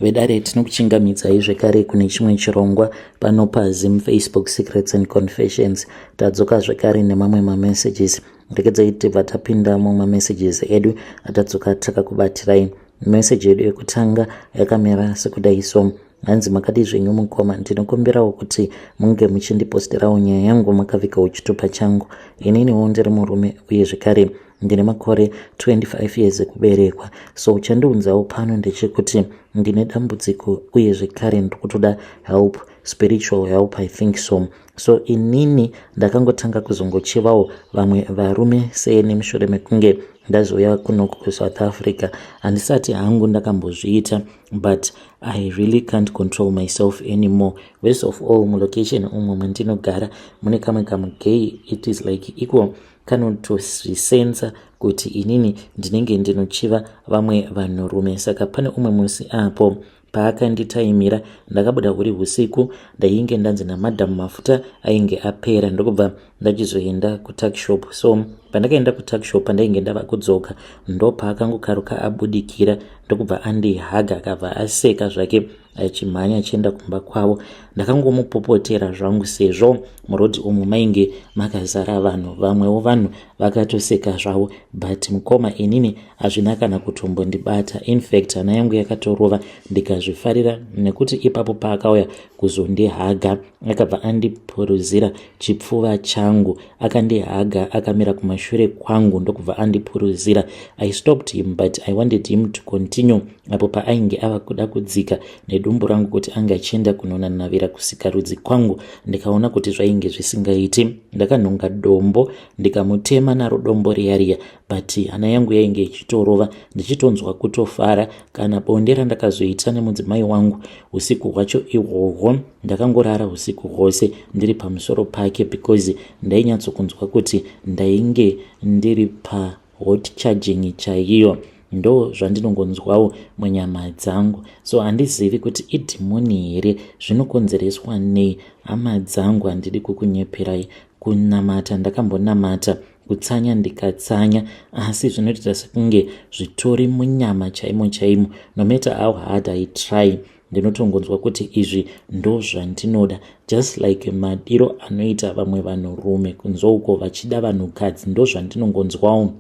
Vedare, tinokuchingamidzai zvekare kune chimwe chirongwa pano paZim Facebook Secrets and Confessions. Tadzoka zvekare nemamwe mamessages. Regedzai tibva tapinda mumamessages edu atadzoka takakubatirai. Message yedu yekutanga yakamira sekudai so. Hanzi, "Makadii zvenyu mukoma? Ndinokumbirawo kuti munge muchindiposterawo nyaya yangu makavigawo chitupa changu. Ininiwo ndiri murume uye zvekare ndine makore 25 years ekuberekwa. So chandiunzawo pano ndechekuti ndine dambudziko uye zvekare ndiri kutoda help, spiritual help, I think so. So inini ndakangotanga kuzongochivawo vamwe varume seni mushure mekunge ndazouya kunoku kuSouth Africa. Handisati hangu ndakambozviita, but I really can't control myself anymore. Worst of all, mulocation umwe mwandinogara mune kamwe kamugay. It is like equal kanotozvisenza kuti inini ndinenge ndinochiva vamwe vanhurume. Saka pane umwe musi apo paakanditaimira, ndakabuda huri usiku. Ndainge ndanzi namadhamu mafuta ainge apera, ndokubva ndachizoenda kutuckshop. So pandakaenda kutuckshop, pandainge ndava kudzoka, ndo paakangokaruka abudikira, ndokubva andihaga, akabva aseka zvake achimhanya achienda kumba kwavo. Ndakangomupopotera zvangu sezvo murodhi umu mainge makazara vanhu. Vamwewo vanhu vakatoseka zvavo, but mukoma, inini hazvina kana kutombondibata. In fact, hana yangu yakatorova, ndikazvifarira nekuti ipapo paakauya kuzondihaga, akabva andipuruzira chipfuva changu. Akandihaga akamira kumashure kwangu, ndokubva andipuruzira. I stopped him, but I wanted him to continue apo paainge ava kuda kudzika nedumbu rangu kuti ange achienda kunonanavira kusikarudzi kwangu. Ndikaona kuti zvainge zvisingaiti. Ndakanhonga dombo, ndikamutema naro dombo riya riya, but hana yangu yainge ichitorova, ndichitonzwa kutofara. Kana bonde randakazoita nemudzimai wangu usiku hwacho ihwohwo, ndakangorara usiku hwose ndiri pamusoro pake because ndainyatsokunzwa kuti ndainge ndiri pahot charging chaiyo. Ndo zvandinongonzwawo munyama dzangu. So handizivi kuti idhimoni here, zvinokonzereswa nei. Hama dzangu, handidi kukunyeperai. Kunamata ndakambonamata, kutsanya ndikatsanya, asi zvinotoita sekunge zvitori munyama chaimo chaimo. No matter how hard I try, ndinotongonzwa kuti izvi ndo zvandinoda, just like madiro anoita vamwe vanhurume kunze uko vachida vanhukadzi. Ndo zvandinongonzwawo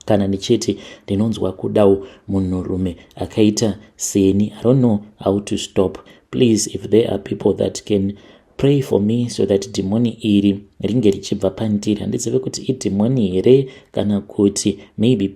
kana ndichiti ndinonzwa kudawo munhurume akaita seni. I don't know how to stop. Please, if there are people that can pray for me so that dhimoni iri ringe richibva pandiri. Handizive kuti idhimoni here kana kuti maybe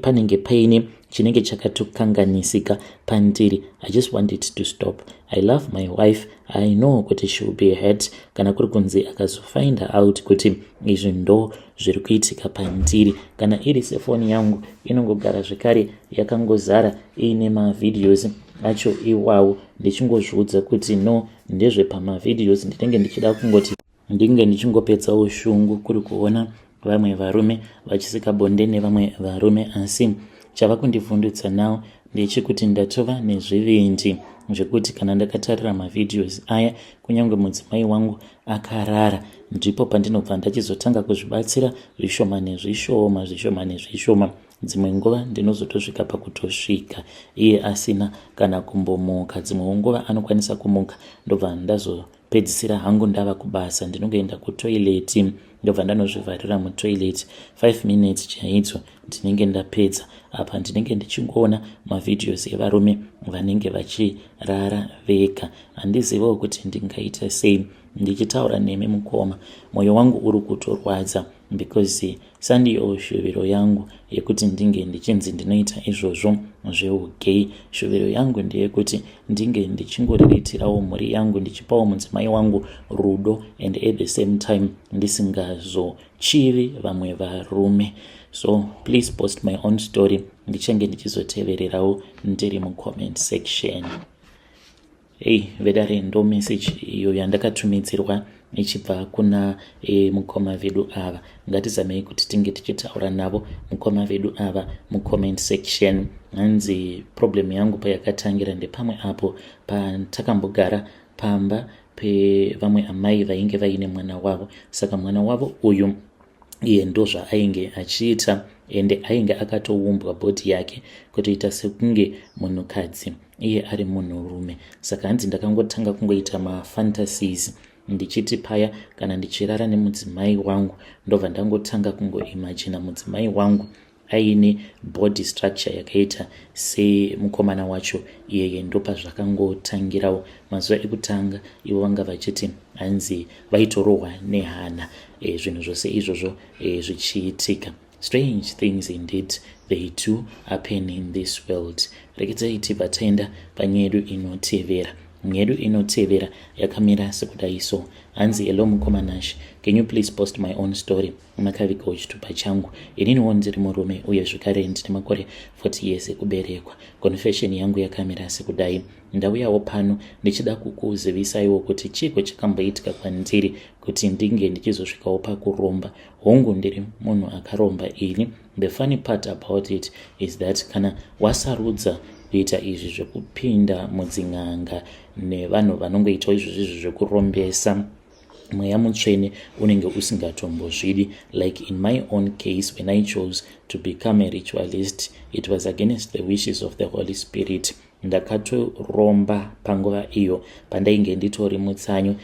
panenge paine chinenge chakatokanganisika pandiri. I just want it to stop. I love my wife. I know kuti she will be hurt kana kuri kunzi akazofind out kuti izvi ndo zviri kuitika pandiri. Kana iri sefoni yangu, inongogara zvekare yakangozara iine mavideos acho iwawo, ndichingozviudza kuti no, ndezvepamavideos, ndinenge ndichida kungoti ndinge ndichingopedzawo shungu kuri kuona vamwe varume vachisika bonde nevamwe varume. Asi chava kundivhundutsa now ndechekuti ndatova nezvivindi zvekuti kana ndakatarira mavideos aya, kunyange mudzimai wangu akarara, ndipo pandinobva ndachizotanga kuzvibatsira zvishoma nezvishoma, zvishoma nezvishoma. Dzimwe nguva ndinozotosvika pakutosvika iye asina kana kumbomuka. Dzimwewo nguva anokwanisa kumuka, ndobva ndazopedzisira hangu ndava kubasa. Ndinongoenda kutoilet, ndobva ndanozvivharira mutoilet. 5 minutes chaidzo ndinenge ndapedza. Apa ndinenge ndichingoona mavideos evarume vanenge vachirara vega. Handizivawo kuti ndingaita sei. Ndichitaura nemi mukoma, mwoyo wangu uri kutorwadza because sandiyo shuviro yangu yekuti ndinge ndichinzi ndinoita izvozvo zveugay. Shuviro yangu ndeyekuti ndinge ndichingoriritirawo mhuri yangu, ndichipawo mudzimai wangu rudo, and at the same time ndisingazochivi vamwe varume. So please post my own story. Ndichange ndichizotevererawo ndiri mucomment section." Ei vedare, ndo message iyo yandakatumidzirwa ichibva kuna mukoma vedu ava. Ngatizamei kuti tinge tichitaura navo mukoma vedu ava mucomment section. Hanzi problem yangu payakatangira ndepamwe apo patakambogara pamba pevamwe amai vainge vaine mwana wavo. Saka mwana wavo uyu Iye ndozvaainge achiita, ende ainge akatoumbwa body yake kutoita sekunge munhukadzi, iye ari munhurume. Saka hanzi ndakangotanga kungoita mafantasies ndichiti paya kana ndichirara nemudzimai wangu, ndobva ndangotanga kungoimagina mudzimai wangu aine body structure yakaita semukomana wacho iyeye. Ndopazvakangotangirawo. Mazuva ekutanga ivo vanga vachiti hanzi vaitorohwa nehana, zvinhu zvose izvozvo zvichiitika. Strange things indeed, they do happen in this world. Rekedzai tibva taenda panyaya yedu inotevera. Nyaya yedu inotevera yakamira sekudai so. Hanzi, "Hello mukoma Nash, can you please post my own story makavigawo chitupa changu? Ininiwo ndiri murume uye zvekare ndine makore 40 years ekuberekwa. Confession yangu yakamira sekudai. Ndauyawo pano ndichida kukuzivisaiwo kuti chiiko chakamboitika kwandiri kuti ndinge ndichizosvikawo pakuromba. Hongu, ndiri munhu akaromba ini. The funny part about it is that kana wasarudza kuita izvi zvekupinda mudzin'anga nevanhu vanongoitawo izvozvo izvi zvekurombesa, Mweya Mutsvene unenge usingatombozvidi. Like in my own case, when I chose to become a ritualist, it was against the wishes of the Holy Spirit. Ndakatoromba panguva iyo pandainge nditori mutsanyo,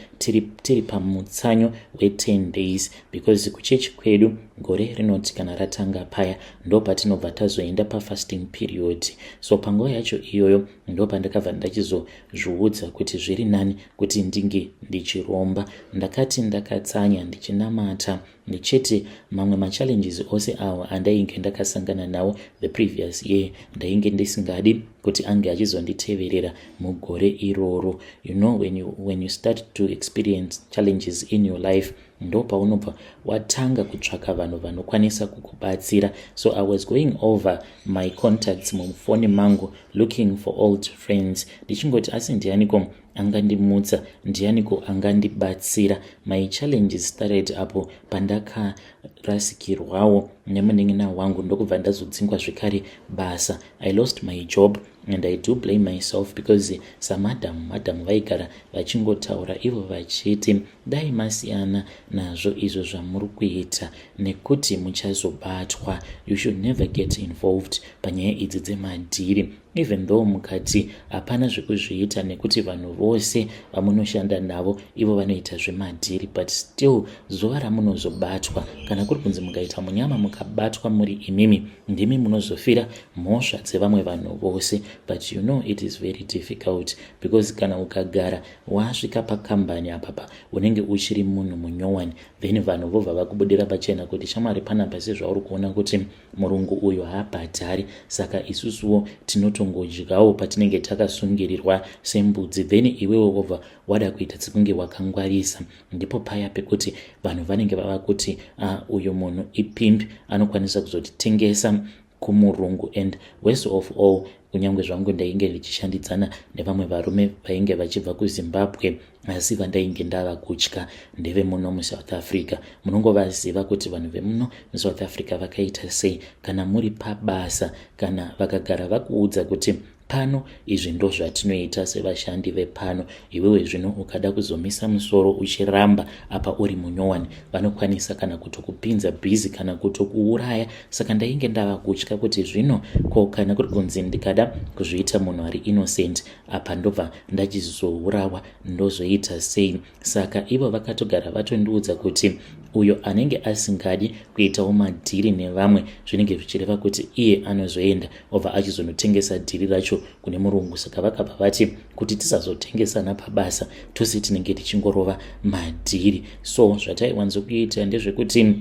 tiri pamutsanyo we10 days, because kuchechi kwedu gore rinoti kana ratanga paya, ndo patinobva tazoenda pafasting period. So panguva yacho iyoyo ndo pandakabva ndachizozviudza kuti zviri nani kuti ndinge ndichiromba. Ndakati ndakatsanya ndichinamata ndichiti mamwe machallenges ose awo andainge ndakasangana nawo the previous year, ndainge ndisingadi kuti ange achizonditeverera mugore iroro. You know, when you start to experience challenges in your life, ndo paunobva watanga kutsvaka vanhu vanokwanisa kukubatsira. So I was going over my contacts mufoni mangu, looking for old friends, ndichingoti asi ndianiko angandimutsa? Ndianiko angandibatsira?" My challenges started apo pandakarasikirwawo nemunin'ina wangu, ndokubva ndazodzingwa zvekare basa. I lost my job and I do blame myself because samadhamu, madhamu vaigara vachingotaura ivo vachiti dai masiyana nazvo izvo zvamuri kuita nekuti muchazobatwa. You should never get involved panyaya idzi dzemadhiri, even though mukati hapana zvekuzviita nekuti vanhu vose vamunoshanda navo ivo vanoita zvemadhiri, but still zuva ramunozobatwa, kana kuri kunzi mukaita munyama mukabatwa muri imimi, ndimi munozofira mhosva dzevamwe vanhu vose. But you know, it is very difficult because kana ukagara wasvika pakambani apapa, unenge uchiri munhu munyowani, then vanhu vobva vakubudira pachena kuti shamwari, panapa sezvauri kuona kuti murungu uyu haabhadhari, saka isusuwo tinotongodyawo patinenge takasungirirwa sembudzi. Then iwewe wobva wada kuita sekunge wakangwarisa. Ndipo paya pekuti vanhu vanenge vava kuti uh, uyu munhu ipimbi, anokwanisa kuzotitengesa kumurungu. And worst of all, kunyange zvangu ndainge ndichishandidzana nevamwe varume vainge vachibva kuZimbabwe, asi vandainge ndava kutya ndevemuno muSouth Africa. Munongovaziva kuti vanhu vemuno muSouth Africa vakaita sei. Kana muri pabasa, kana vakagara vakuudza kuti pano izvi ndo zvatinoita sevashandi vepano, iwewe zvino ukada kuzomisa musoro uchiramba apa uri munyowani, vanokwanisa kana kutokupinza busy kana kutokuuraya. Saka ndainge ndava kutya kuti zvino ko kana kuri kunzi ndikada kuzviita munhu ari innocent apa, ndobva ndachizourawa, ndozoita sei? Saka ivo vakatogara vatondiudza kuti uyo anenge asingadi kuitawo madhiri nevamwe, zvinenge zvichireva kuti iye anozoenda obva achizonotengesa dhiri racho kune murungu. Saka vakabva vati kuti tisazotengesana pabasa, tose tinenge tichingorova madhiri. So zvataiwanzokuita ndezvekuti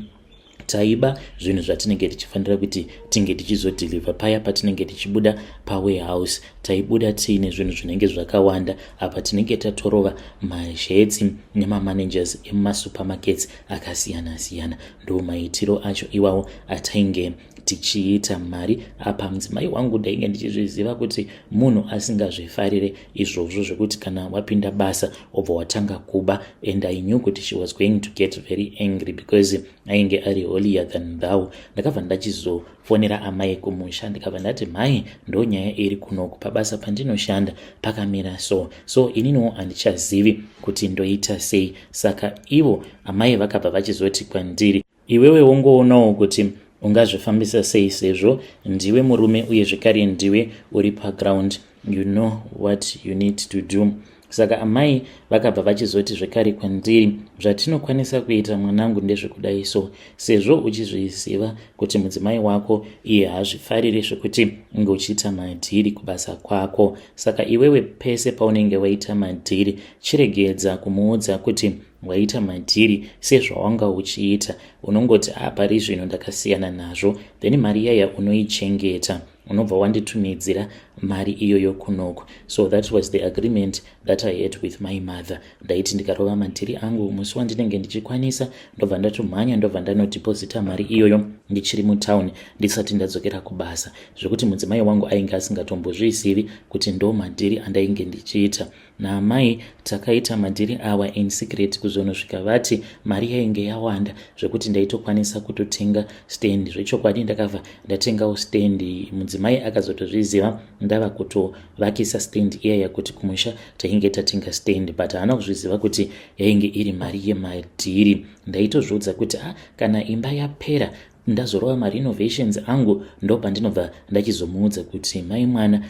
taiba zvinhu zvatinenge tichifanira kuti tinge tichizodhilivha paya patinenge tichibuda pawarehouse. Taibuda tiine zvinhu zvinenge zvakawanda. Apa tinenge tatorova mazhetsi nemamanagers emumasupermarkets akasiyana-siyana. Ndo maitiro acho iwawo atainge tichiita mari. Apa mudzimai wangu ndainge ndichizviziva kuti munhu asingazvifarire izvozvo zvekuti kana wapinda basa obva watanga kuba, and I knew kuti she was going to get very angry because ainge ari holier than thou. Ndakabva ndachizofonera amai kumusha, ndikabva ndati, "Mhai, ndo nyaya iri kunoku pabasa pandinoshanda pakamira so. So ininiwo handichazivi kuti ndoita sei." Saka ivo amai vakabva vachizoti kwandiri, Iwewe wongoonawo kuti ungazvifambisa sei sezvo ndiwe murume uye zvekare ndiwe uri paground. You know what you need to do. Saka amai vakabva vachizoti zvekare kwandiri, "Zvatinokwanisa kuita, mwanangu, ndezvekudai so. Sezvo uchizviziva kuti mudzimai wako iye haazvifariri zvekuti unge uchiita madhiri kubasa kwako, saka iwewe pese paunenge waita madhiri, chiregedza kumuudza kuti waita madhiri sezvawanga uchiita. Unongoti, 'Ah, pari zvino ndakasiyana nazvo.' Then mari yaya unoichengeta, unobva wanditumidzira mari iyoyo kunoko." So that was the agreement that I had with my mother. Ndaiti ndikarova madhiri angu, musi wandinenge ndichikwanisa, ndobva ndatomhanya, ndobva ndanodhipozita mari iyoyo ndichiri mutauni, ndisati ndadzokera kubasa, zvekuti mudzimai wangu ainge asingatombozvizivi kuti ndo madhiri andainge ndichiita. Naamai takaita madhiri awa in secret kuzonosvika vati mari yainge yawanda zvekuti ndaitokwanisa kutotenga stand. Zvechokwadi ndakabva ndatengawo stand. Mudzimai akazotozviziva ndava kutovakisa stand iyaya kuti kumusha tainge tatenga stand, but haana kuzviziva kuti yainge iri mari yemadhiri. Ndaitozviudza kuti, "Ah, kana imba yapera, ndazorova marenovations angu, ndo pandinobva ndachizomuudza kuti, mai mwana,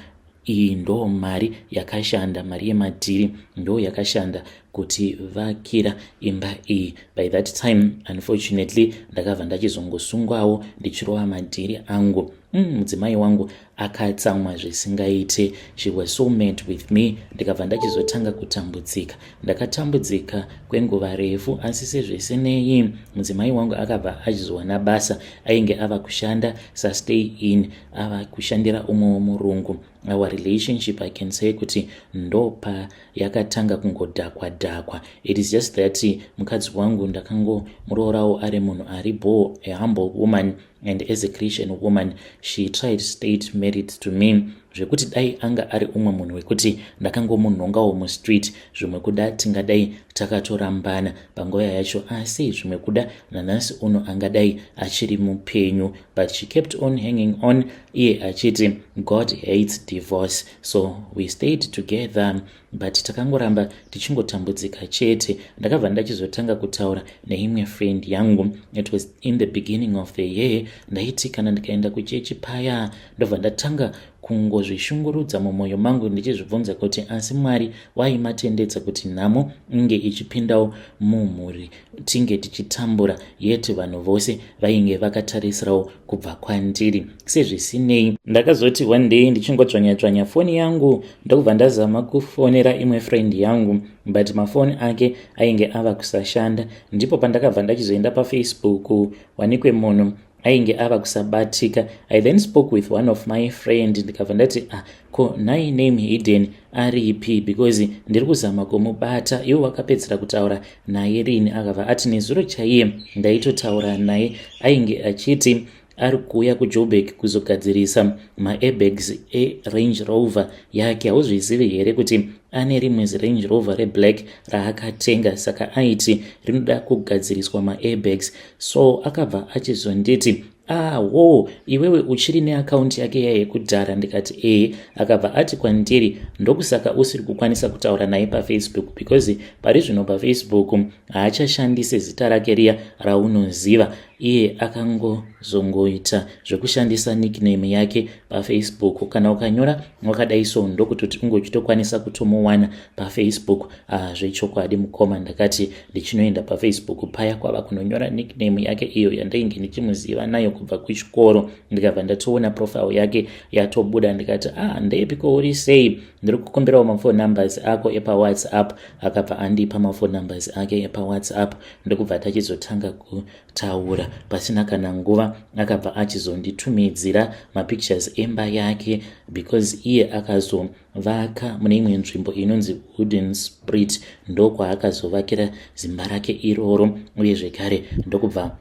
iyi ndo mari yakashanda, mari yemadhiri ndo yakashanda kuti vakira imba iyi." By that time, unfortunately, ndakabva ndachizongosungwawo ndichirova madhiri angu. Mudzimai wangu akatsamwa zvisingaite. She was so mad with me. Ndikabva ndachizotanga kutambudzika. Ndakatambudzika kwenguva refu, asi sezvisinei, mudzimai wangu akabva achizowana basa. Ainge ava kushanda sastay in, ava kushandira umwe womurungu. Our relationship, I can say kuti ndopa yakatanga kungodhakwa dhakwa. It is just that mukadzi wangu ndakangomurorawo ari munhu ari bo, a humble woman, and as a Christian woman, she tried stayed married to me, zvekuti dai anga ari umwe munhu wekuti ndakangomunhongawo mustreet, zvimwe kuda tingadai takatorambana panguva yacho, asi zvimwe kuda nanhasi uno angadai achiri mupenyu. But she kept on hanging on, iye achiti God hates divorce. So we stayed together, but takangoramba tichingotambudzika chete. Ndakabva ndachizotanga kutaura neimwe friend yangu. It was in the beginning of the year. Ndaiti kana ndikaenda kuchechi paya, ndobva ndatanga kungozvishungurudza mumwoyo mangu, ndichizvibvunza kuti, "Asi Mwari waimatendedza kuti nhamo inge ichipindawo mumhuri, tinge tichitambura, yeti vanhu vose vainge vakatarisirawo kubva kwandiri?" Sezvisinei, ndakazoti one day ndichingodzvanya-dzvanya foni yangu, ndokubva ndazama kufonera imwe friend yangu, but mafoni ake ainge ava kusashanda. Ndipo pandakabva ndachizoenda paFacebook, wanikwe munhu ainge ava kusabatika. I then spoke with one of my friend, ndikabva ndati, "Ah, ko nai name hidden aripi? Because ndiri kuzama kumubata. Iwo wakapedzera kutaura naye rini?" Akabva ati, "Nezuro chaiye ndaitotaura naye. Ainge achiti ari kuuya kuJoburg kuzogadzirisa maairbags eRange Rover yake. Hauzvizivi here kuti ane rimwe ziRange Rover reblack raakatenga? Saka aiti rinoda kugadziriswa maairbags." So akabva achizonditi, "Awo, ah, iwewe uchiri neakaunti yake yayekudhara?" Ndikati, "Ee." Akabva ati kwandiri, "Ndokusaka usiri kukwanisa kutaura naye paFacebook, because pari zvino paFacebook haachashandisi zita rake riya raunoziva. Iye akangozongoita zvekushandisa nickname yake paFacebook. Kana ukanyora wakadai so, ndokutoti unge uchitokwanisa kutomuwana paFacebook." Ah, zvechokwadi mukoma, ndakati ndichinoenda paFacebook paya, kwava kunonyora nickname yake iyo yandainge ndichimuziva nayo kubva kuchikoro. Ndikabva ndatoona profile yake yatobuda. Ndikati, "Ah, ndepiko? Uri sei? Ndiri kukumbirawo maphone numbers ako epaWhatsApp." Akabva andipa maphone numbers ake epaWhatsApp, ndokubva tachizotanga kutaura. Pasina kana nguva, akabva achizonditumidzira mapictures emba yake, because iye akazovaka mune imwe nzvimbo inonzi Wooden Sprit. Ndokwaakazovakira zimba rake iroro, uye zvekare ndokubva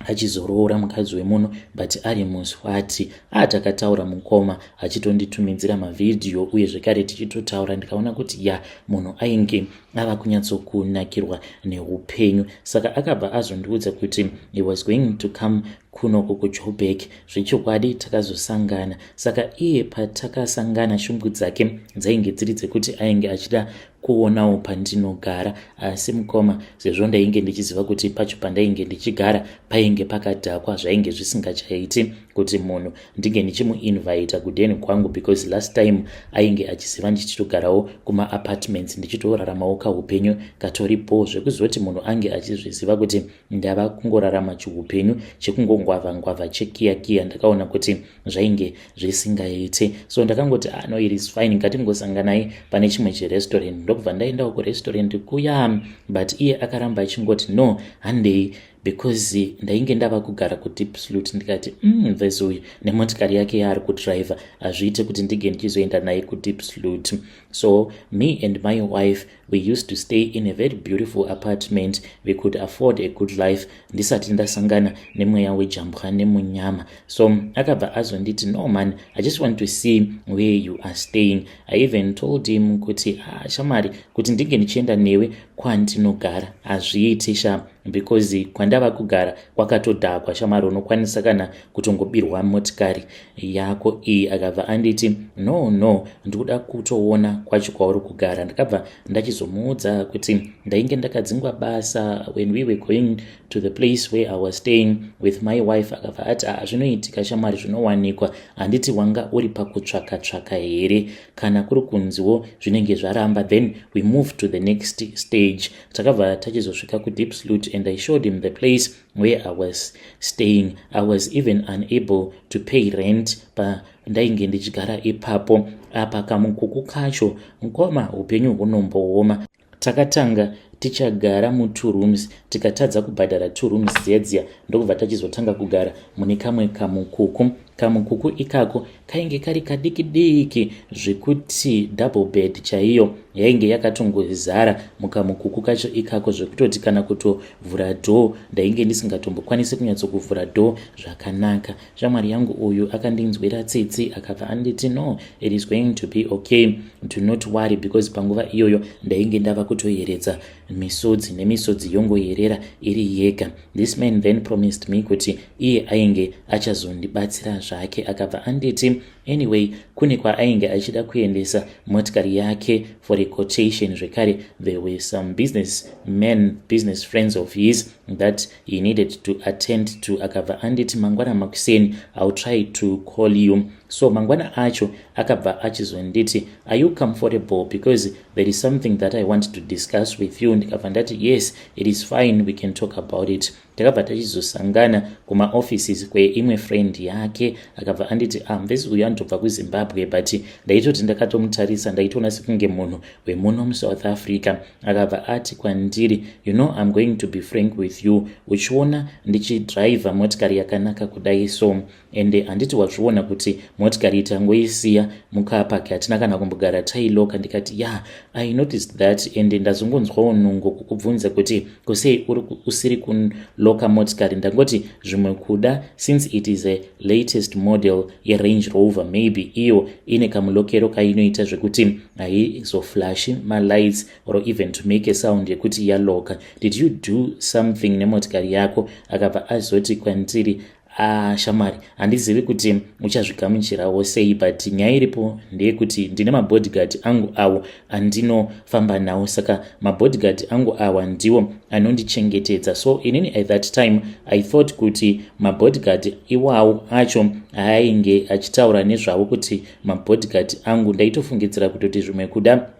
achizoroora mukadzi wemunhu, but ari muswati. Atakataura mukoma, achitonditumidzira mavhidhiyo, uye zvekare tichitotaura. Ndikaona kuti ya, munhu ainge ava kunyatsokunakirwa neupenyu. Saka akabva azondiudza kuti he was going to come Kunoku kuJoburg zvechokwadi takazosangana. Saka iye patakasangana, shungu dzake dzainge dziri dzekuti ainge achida kuonawo pandinogara. Asi mukoma, sezvo ndainge ndichiziva kuti pacho pandainge ndichigara painge pakadhakwa, zvainge zvisingachaiti kuti munhu ndinge ndichimuinvita kudheni kwangu, because last time ainge achiziva ndichitogarawo kumaapartments, ndichitoraramawo kaupenyu katoripo, zvekuzoti munhu ange achizviziva kuti ndava kungorarama chiupenyu chekungongwavha ngwavha, chekiyakiya, ndakaona kuti zvainge zvisingaite. So ndakangoti, "Ah, no, it is fine, ngatingosanganai pane chimwe chirestaurant." Ndokubva ndaendawo kurestaurant kuya, but iye akaramba achingoti, "No, handei," because ndainge ndava kugara kuDiepsloot. Ndikati, vhesi uyu nemotikari yake yaari kudhiraivha, hazviite kuti ndinge ndichizoenda naye kuDiepsloot." So me and my wife, we used to stay in a very beautiful apartment. We could afford a good life ndisati ndasangana nemweya wejambwa nemunyama. So akabva azonditi, "No man, I just want to see where you are staying." I even told him kuti, "Ah, shamwari, kuti ndinge ndichienda newe kwandinogara hazviiti sha, because kwandava kugara kwakatodhakwa shamwari, unokwanisa kana kutongobirwa motikari yako iyi." Akabva anditi, No, ndikuda kutoona kwacho kwauri kugara." Ndakabva ndachizomuudza kuti ndainge ndakadzingwa basa when we were going to the place where I was staying with my wife. Akabva ati, "Ah, zvinoitika shamwari, zvinowanikwa. Handiti wanga uri pakutsvaka tsvaka here? Kana kuri kunziwo zvinenge zvaramba, then we move to the next stage." Takabva tachizosvika kuDiepsloot and I showed him the place where I was staying. I was even unable to pay rent pandainge ndichigara ipapo. Apa kamukuku kacho, mukoma, upenyu hunombooma. Takatanga tichagara mu2 rooms, tikatadza kubhadhara 2 rooms dziya dziya, ndokubva tachizotanga kugara mune kamwe kamukuku. Kamukuku ikako kainge kari kadiki diki, zvekuti double bed chaiyo yainge yakatongozara mukamukuku kacho ikako, zvekutoti kana kutovhura door ndainge ndisingatombokwanisi kunyatsokuvhura door zvakanaka. Shamwari yangu uyu akandinzwira tsitsi, akabva anditi, "No, it is going to be okay, do not worry," because panguva iyoyo ndainge ndava kutoyeredza misodzi, nemisodzi yongoyerera iri yega. This man then promised me kuti iye ainge achazondibatsira zvake. Akabva anditi anyway kune kwaainge achida kuendesa motikari yake for a quotation. Zvekare there were some business men, business friends of his that he needed to attend to. Akabva anditi, "Mangwana makuseni I will try to call you." So mangwana acho akabva achizonditi, "Are you comfortable? Because there is something that I want to discuss with you." Ndikabva ndati, "Yes, it is fine, we can talk about it." Takabva tachizosangana kumaoffices kweimwe friend yake. Akabva anditi, "Ah, mvesi uyu anotobva kuZimbabwe," but ndaitoti ndakatomutarisa ndaitoona sekunge munhu wemuno muSouth Africa. Akabva ati kwandiri, "You know, I'm going to be frank with you. Uchiona ndichidhiraivha motikari yakanaka kudai so, ende handiti wazviona kuti motikari tangoisiya mucar park, hatina kana kumbogara tailoka?" Ndikati, "Yeah, I noticed that, ende ndazongonzwawo nungo kukubvunza kuti kusei usiri kuloka motikari. Ndangoti zvimwe kuda since it is a latest model yeRange Rover, maybe iyo ine kamulokero kainoita zvekuti haizoflashi malights or even to make a sound yekuti yaloka. Did you do something nemotikari yako?" Akabva azoti kwandiri, "Ah, shamwari, handizivi kuti uchazvigamuchirawo sei, but nyaya iripo ndeyekuti ndine mabodyguard angu awo andinofamba nawo. Saka mabodyguard angu awa ndiwo anondichengetedza. So inini at that time I thought kuti mabodyguard iwawo acho ainge achitaura nezvavo kuti mabodyguard angu, ndaitofungidzira kutoti zvimwe kuda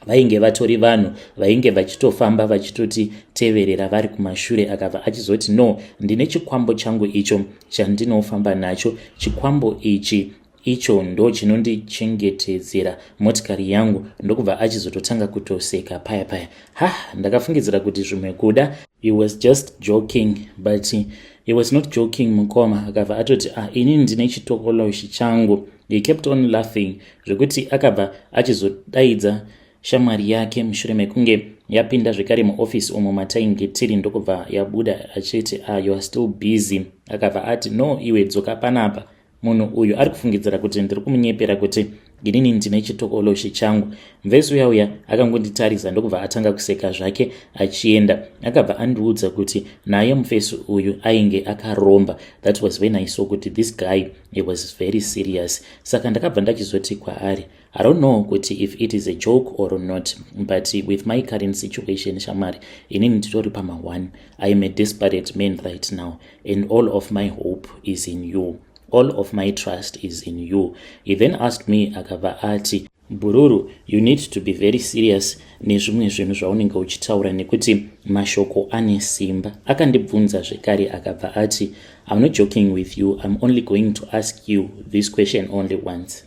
vainge vatori vanhu vainge vachitofamba vachitotiteverera vari kumashure." Akabva achizoti, "No, ndine chikwambo changu icho chandinofamba nacho. Chikwambo ichi icho ndo chinondichengetedzera motikari yangu." Ndokubva achizototanga kutoseka paya paya. Ha, ndakafungidzira kuti zvimwe kuda he was just joking, but he was not joking, mukoma. Akabva atoti, "Ah, inini ndine chitokoloshi changu." He kept on laughing, zvekuti akabva achizodaidza shamwari yake mushure mekunge yapinda zvekare muofisi umo matainge tiri, ndokubva yabuda achiti, "Ah, you are still busy." Akabva ati, "No, iwe dzoka panapa." Munhu uyu ari kufungidzira kuti ndiri kumunyepera kuti inini ndine chitokoloshi changu. Mvesi uya uya akangonditarisa ndokubva atanga kuseka zvake achienda. Akabva andiudza kuti naye mufesi uyu ainge akaromba. That was when I saw kuti this guy, he was very serious. Saka ndakabva ndachizoti kwaari, "I don't know kuti if it is a joke or not, but with my current situation, shamwari, inini nditori pama1. I am a desperate man right now and all of my hope is in you, all of my trust is in you." He then asked me, akabva ati, "Bhururu, you need to be very serious nezvimwe zvinhu zvaunenge uchitaura nekuti mashoko ane simba." Akandibvunza zvekare, akabva ati, "I'm not joking with you. I'm only going to ask you this question only once.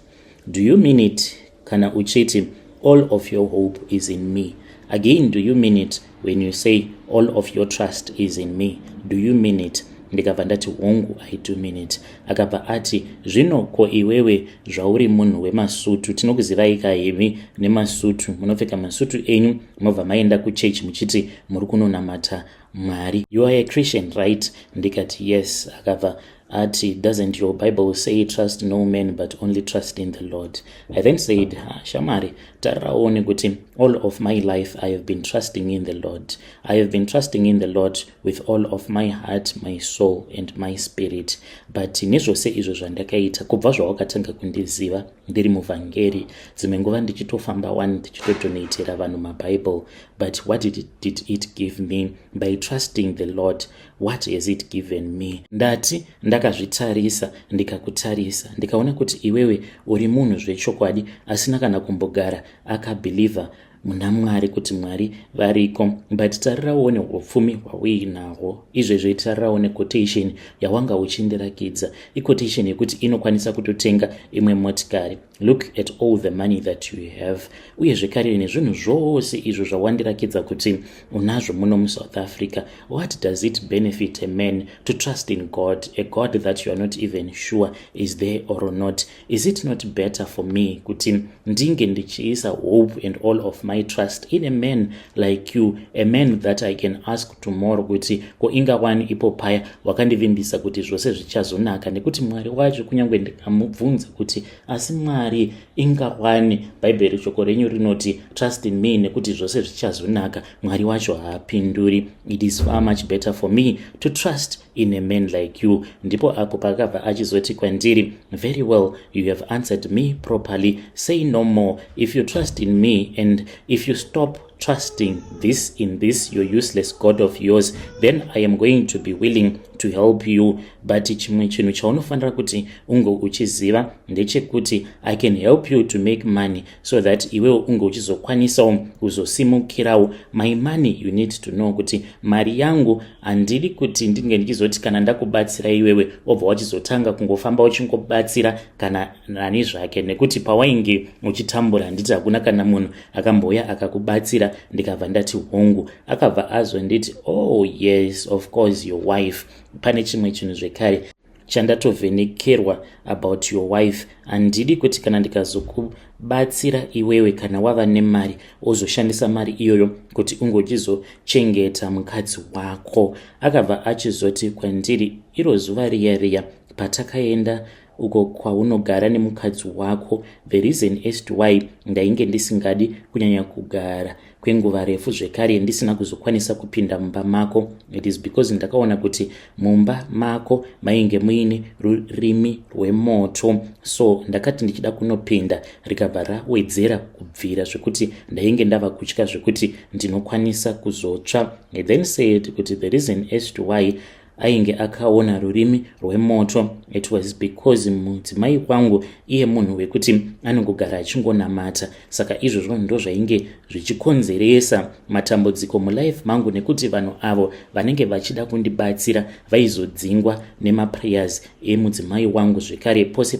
Do you mean it kana uchiti all of your hope is in me? Again, do you mean it when you say all of your trust is in me? Do you mean it?" Ndikabva ndati, "Hongu, I do mean it." Akabva ati, "Zvino ko iwewe zvauri munhu wemasutu, tinokuzivai kahemi nemasutu, munopfeka masutu enyu, mobva maenda kuchechi muchiti muri kunonamata Mwari. You are a Christian, right?" Ndikati, "Yes." Akabva ati, "Doesn't your Bible say trust no man but only trust in the Lord?" I then said, "Shamwari, tariraone kuti all of my life I have been trusting in the Lord. I have been trusting in the Lord with all of my heart, my soul and my spirit. But nezvose izvo zvandakaita kubva zvawakatanga kundiziva ndiri muvhangeri, dzimwe nguva ndichitofamba one ndichitodonatera vanhu maBible, but what did it give me? By trusting the Lord, what has it given me? Ndati ndakazvitarisa, ndikakutarisa, ndikaona kuti iwewe uri munhu zvechokwadi asina kana kumbogara akabhilivha muna Mwari, kuti Mwari variko. But tarirawo neupfumi hwauinahwo izvezvo. Tarirawo nequotation yawanga uchindirakidza, iquotation yekuti inokwanisa kutotenga imwe motikari. Look at all the money that you have. Uye zvekare nezvinhu zvose izvo zvawandirakidza kuti unazvo muno muSouth Africa, what does it benefit a man to trust in God, a God that you are not even sure is there or not? Is it not better for me kuti ndinge ndichiisa hope and all of my trust in a man like you, a man that I can ask tomorrow kuti ko ingawani ipo paya wakandivimbisa kuti zvose zvichazonaka, nekuti Mwari wacho kunyange ndikamubvunza kuti asi Mwari ingawani Bhaibheri shoko renyu rinoti trust in me nekuti zvose zvichazonaka, Mwari wacho haapinduri. It is far much better for me to trust in a man like you." Ndipo apo pakabva achizoti kwandiri, "Very well, you have answered me properly. Say no more. If you trust in me and if you stop trusting this in this your useless God of yours, then I am going to be willing to help you. But chimwe chinhu chaunofanira kuti unge uchiziva ndechekuti I can help you to make money so that iwewo unge uchizokwanisawo kuzosimukirawo. My money, you need to know kuti mari yangu handidi kuti ndinge ndichizoti kana ndakubatsira iwewe wobva wachizotanga kungofamba uchingobatsira kana nani zvake, nekuti pawainge uchitambura handiti hakuna kana munhu akambouya akakubatsira?" Ndikabva ndati, "Hongu." Akabva azonditi, "Oh yes, of course, your wife. Pane chimwe chinhu zvekare chandatovhenekerwa about your wife. Handidi kuti kana ndikazokubatsira iwewe, kana wava nemari, wozoshandisa mari iyoyo kuti unge uchizochengeta mukadzi wako." Akabva achizoti kwandiri, "Iro zuva riya riya patakaenda uko kwaunogara nemukadzi wako, the reason as to why ndainge ndisingadi kunyanya kugara kwenguva refu zvekare ndisina kuzokwanisa kupinda mumba mako, it is because ndakaona kuti mumba mako mainge muine rurimi rwemoto. So ndakati ndichida kunopinda, rikabva rawedzera kubvira zvekuti ndainge ndava kutya zvekuti ndinokwanisa kuzotsva." He then said kuti the reason as to why ainge akaona rurimi rwemoto, it was because mudzimai wangu iye munhu wekuti anongogara achingonamata. Saka izvozvo ndo zvainge zvichikonzeresa matambudziko mulife mangu, nekuti vanhu avo vanenge vachida kundibatsira vaizodzingwa nemaprayers emudzimai wangu. Zvekare pose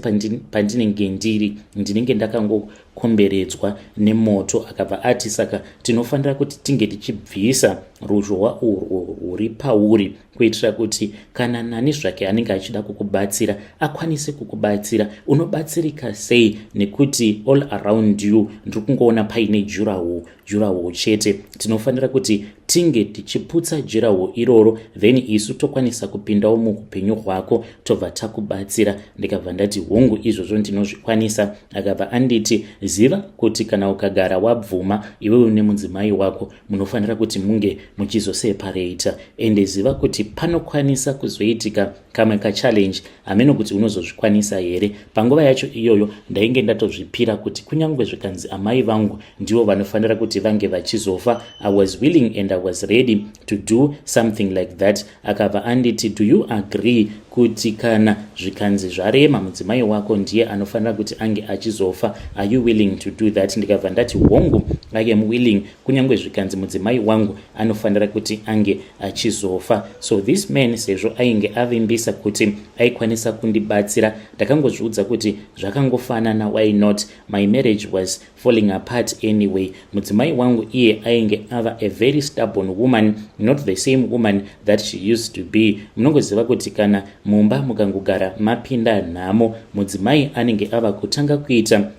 pandinenge ndiri, ndinenge ndakangokomberedzwa nemoto." Akabva ati, "Saka tinofanira kuti tinge tichibvisa ruzhowa urwo rwuri pauri kuitira kuti kana nani zvake anenge achida kukubatsira akwanise kukubatsira. Unobatsirika sei nekuti all around you ndiri kungoona paine durawall, durawall chete? Tinofanira kuti Tinge tichiputsa jirawo iroro, then isu tokwanisa kupindawo muupenyu hwako, tobva takubatsira. Ndikabva ndati, "Hongu, izvozvo ndinozvikwanisa." Akabva anditi, "Ziva kuti kana ukagara wabvuma, iwewe nemudzimai wako munofanira kuti munge muchizoseparata. Ende ziva kuti panokwanisa kuzoitika kamwe kachallenge, hameno kuti unozozvikwanisa here." Panguva yacho iyoyo ndainge ndatozvipira kuti kunyange zvikanzi amai vangu ndivo vanofanira kuti vange vachizofa, I was willing and I was ready to do something like that. Akabva anditi, "Do you agree kuti kana zvikanzi zvarema, mudzimai wako ndiye anofanira kuti ange achizofa? Are you willing to do that?" Ndikabva ndati, "Hongu, I am willing, kunyange zvikanzi mudzimai wangu anofanira kuti ange achizofa." So this man, sezvo ainge avimbisa kuti aikwanisa kundibatsira, ndakangozviudza kuti zvakangofanana, why not? My marriage was falling apart anyway. Mudzimai wangu iye ainge ava a very stubborn woman, not the same woman that she used to be. Munongoziva kuti kana mumba mukangogara mapinda nhamo, mudzimai anenge ava kutanga kuita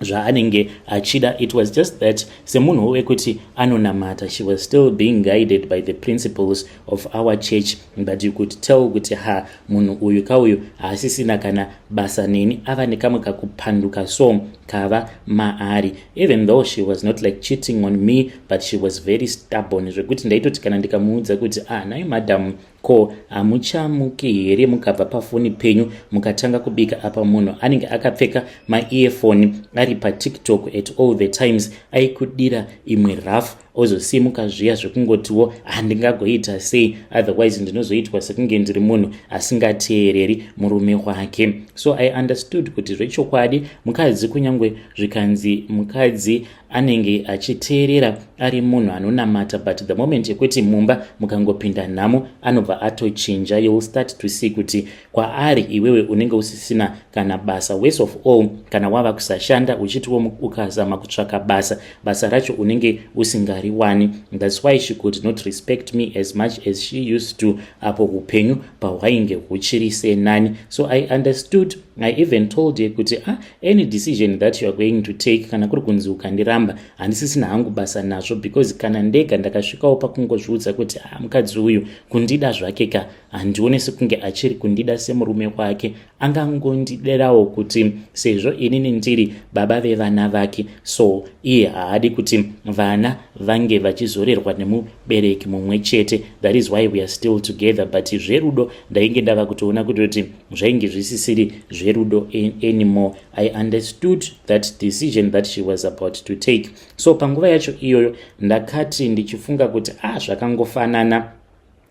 zvaanenge achida. It was just that semunhu wekuti anonamata, she was still being guided by the principles of our church, but you could tell kuti ha, munhu uyu kauyu haasisina kana basa neni, ava nekamwe kakupanduka so kava maari. Even though she was not like cheating on me, but she was very stubborn, zvekuti ndaitoti kana ndikamuudza kuti, "Ah, nai madam, ko hamuchamuki here mukabva pafoni penyu mukatanga kubika?" Apa munhu anenge akapfeka maearphone ari paTikTok at all the times, aikudira imwe rough, ozosimuka zviya zvekungotiwo, "Handingagoita sei? Otherwise ndinozoitwa sekunge ndiri munhu asingateereri murume wake." So I understood kuti zvechokwadi mukadzi, kunyange zvikanzi mukadzi anenge achiteerera ari munhu anonamata, but the moment yekuti mumba mukangopinda nhamo, anobva atochinja. You will start to see kuti kwaari iwewe unenge usisina kana basa. Worst of all, kana wava kusashanda, uchitiwo ukazama kutsvaka basa, basa racho unenge usingariwani. That's why she could not respect me as much as she used to apo upenyu pahwainge huchiri senani. So I understood. I even told her kuti, "Ah, any decision that you are going to take, kana kuri kunzi ukandiramba, handisisina hangu basa nazvo," because kana ndega ndakasvikawo pakungozviudza kuti, "Ah, mukadzi uyu kundida zvake ka, handioni sekunge achiri kundida semurume wake. Angangondiderawo kuti sezvo inini ndiri baba vevana vake, so iye haadi kuti vana vange vachizorerwa nemubereki mumwe chete. That is why we are still together." But zverudo ndainge ndava kutoona kutoti zvainge zvisisiri zverudo anymore. I understood that decision that she was about to take. So panguva yacho iyoyo ndakati ndichifunga kuti, "Ah, zvakangofanana,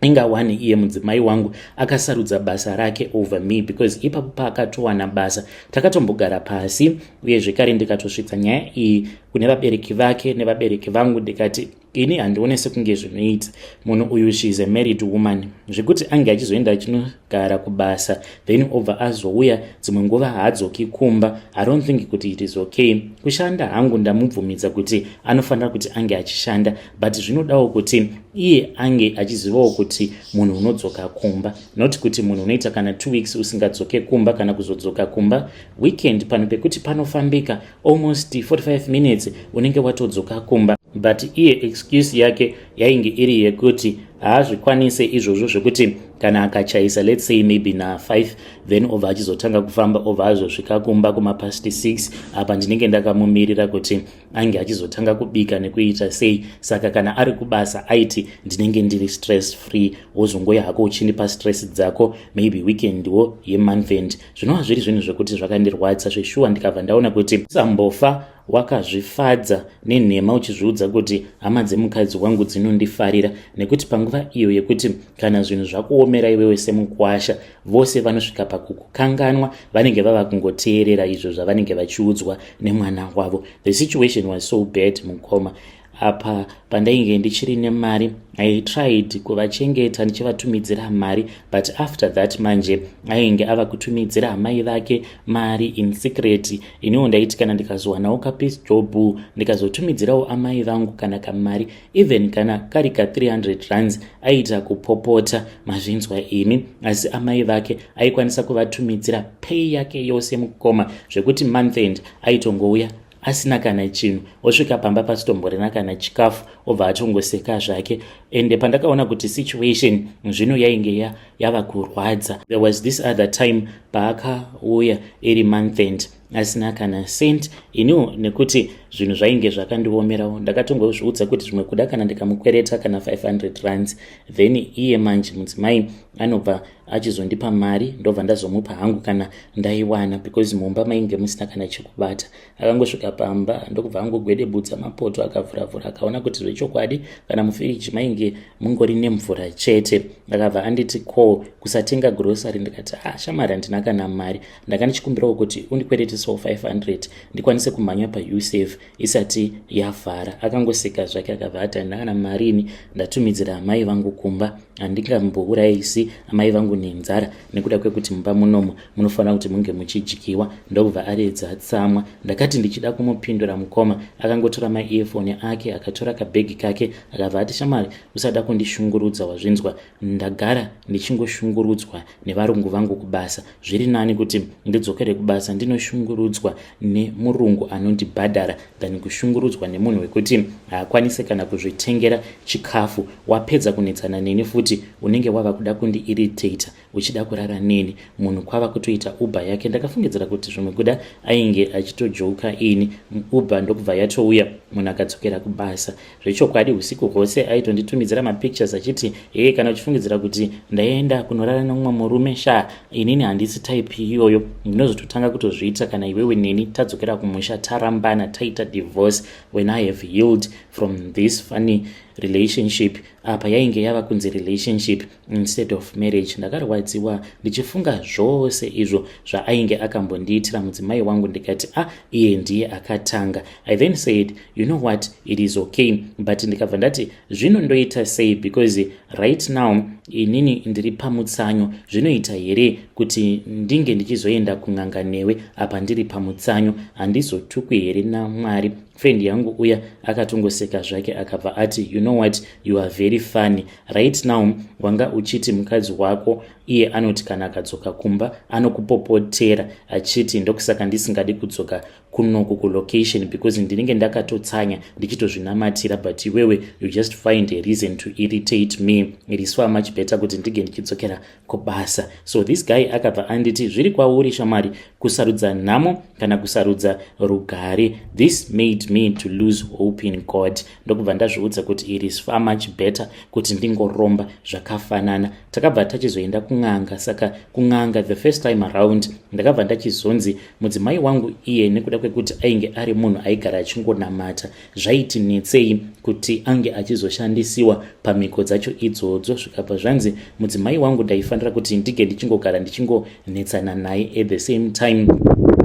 ingawani iye mudzimai wangu akasarudza basa rake over me," because ipapo paakatowana basa takatombogara pasi, uye zvekare ndikatosvitsa nyaya iyi kune vabereki vake nevabereki vangu. Ndikati, "Ini handione sekunge zvinoita. Munhu uyu, she is a married woman, zvekuti ange achizoenda achinogara kubasa, then obva azouya, dzimwe nguva haadzoki kumba. I don't think kuti it is okay. Kushanda hangu ndamubvumidza kuti anofanira kuti ange achishanda, but zvinodawo kuti iye ange achizivawo kuti munhu unodzoka kumba, not kuti munhu unoita kana 2 weeks usingadzoke kumba, kana kuzodzoka kumba weekend, pano pekuti panofambika almost 45 minutes unenge watodzoka kumba." But iye excuse yake yainge iri yekuti haazvikwanise izvozvo, zvekuti kana akachaisa, let's say maybe na5, then obva achizotanga kufamba, obva azosvika kumba kumapast 6. Apa ndinenge ndakamumirira kuti ange achizotanga kubika nekuita sei. Saka kana ari kubasa, aiti ndinenge ndiri stress free, wozongoya hako uchindipa stress dzako maybe weekendwo yemonth end. Zvinova zviri zvinhu zvekuti zvakandirwadza zveshuwa. Ndikabva ndaona kuti sambofa wakazvifadza nenhema uchizviudza kuti hama dzemukadzi wangu dzinondifarira, nekuti panguva iyo yekuti kana zvinhu zvakuomera iwewe semukwasha, vose vanosvika pakukukanganwa. Vanenge vava kungoteerera izvo zvavanenge vachiudzwa nemwana wavo. The situation was so bad, mukoma. Apa pandainge ndichiri nemari, I tried kuvachengeta ndichivatumidzira mari, but after that manje ainge ava kutumidzira amai vake mari in secret. Iniwo ndaiti kana ndikazowanawo kapiece job, ndikazotumidzirawo amai vangu kana kamari, even kana kari ka300 rands, aita kupopota, mazvinzwa imi. Asi amai vake aikwanisa kuvatumidzira pay yake yose, mukoma, zvekuti month end aitongouya. Asina kana chinhu, osvika pamba pasitomborina kana chikafu, obva atongoseka zvake. Ende pandakaona kuti situation zvino yainge yava kurwadza, there was this other time paakauya iri month end asina kana cent. Iniwo nekuti zvinhu zvainge zvakandiomerawo, ndakatongozviudza kuti zvimwe kuda kana ndikamukwereta kana 500 rands, then iye manje mudzimai anobva achizondipa mari, ndobva ndazomupa hangu kana ndaiwana, because mumba mainge musina kana chekubata. Akangosvika pamba, ndokubva angogwedebudza mapoto, akavhuravhura, akaona kuti zvechokwadi kana mufiriji mainge mungori nemvura chete. Akabva anditi, "Ko kusatenga grocery?" Ndikati, "Ah, shamari, handina kana mari. Ndanga ndichikumbirawo kuti undikweretisawo 500 ndikwanise kumhanya paUsave isati yavhara." Akangoseka zvake, akabva ati, "Handina kana mari ini, ndatumidzira amai vangu kumba. Handingambourayisi amai vangu nenzara nekuda kwekuti mumba munomu munofanira kuti munge muchidyiwa." Ndokubva aredza tsamwa. Ndakati ndichida kumupindura, mukoma, akangotora maearphone ake, akatora kabhegi kake, akabva ati, "Shamwari, usada kundishungurudza, wazvinzwa? Ndagara ndichingoshungurudzwa nevarungu vangu kubasa. Zviri nani kuti ndidzokere kubasa ndinoshungurudzwa nemurungu anondibhadhara than kushungurudzwa nemunhu wekuti haakwanisi kana kuzvitengera chikafu. Wapedza kunetsana neni futi, unenge wava kuda kundiirritata uchida kurara neni." Munhu kwava kutoita Uber yake. Ndakafungidzira kuti zvimwe kuda ainge achitojoka ini. Uber ndokubva yatouya, munhu akadzokera kubasa. Zvechokwadi, usiku hwose aitonditumidzira mapictures achiti, "Hee, kana uchifungidzira kuti ndaenda kunorara nemumwe murume, sha, inini handisi type iyoyo. Ndinozototanga kutozviita kana iwewe neni tadzokera kumusha, tarambana, taita divorce, when I have healed from this funny relationship." Apa yainge yava kunzi relationship instead of marriage. Ndakarwadziwa ndichifunga zvose izvo zvaainge akambondiitira mudzimai wangu. Ndikati, "A ah, iye ndiye akatanga." I then said, "You know what, it is okay," but ndikabva ndati, "Zvino ndoita sei? Because right now inini ndiri pamutsanyo. Zvinoita here kuti ndinge ndichizoenda kun'anga newe apa ndiri pamutsanyo? Handizotukwi here naMwari?" Friend yangu uya akatongoseka zvake, akabva ati, "You know what, you are very funny. Right now wanga uchiti mukadzi wako iye anoti kana akadzoka kumba anokupopotera achiti, 'Ndokusaka ndisingadi kudzoka kunoku kulocation, because ndinenge ndakatotsanya ndichitozvinamatira, but iwewe you just find a reason to irritate me. It is far much better kuti ndinge ndichidzokera kubasa.'" So this guy akabva anditi, "Zviri kwauri shamwari, kusarudza nhamo kana kusarudza rugare." This made me to lose hope in God. Ndokubva ndazviudza kuti it is far much better kuti ndingoromba, zvakafanana. Takabva tachizoenda kun'anga. Saka kun'anga the first time around, ndakabva ndachizonzi mudzimai wangu iye, nekuda kwekuti ainge ari munhu aigara achingonamata, zvaiti netsei kuti ange achizoshandisiwa pamhiko dzacho idzodzo. Zvikabva zvanzi mudzimai wangu ndaifanira kuti ndinge ndichingogara ndichingonetsana naye, at the same time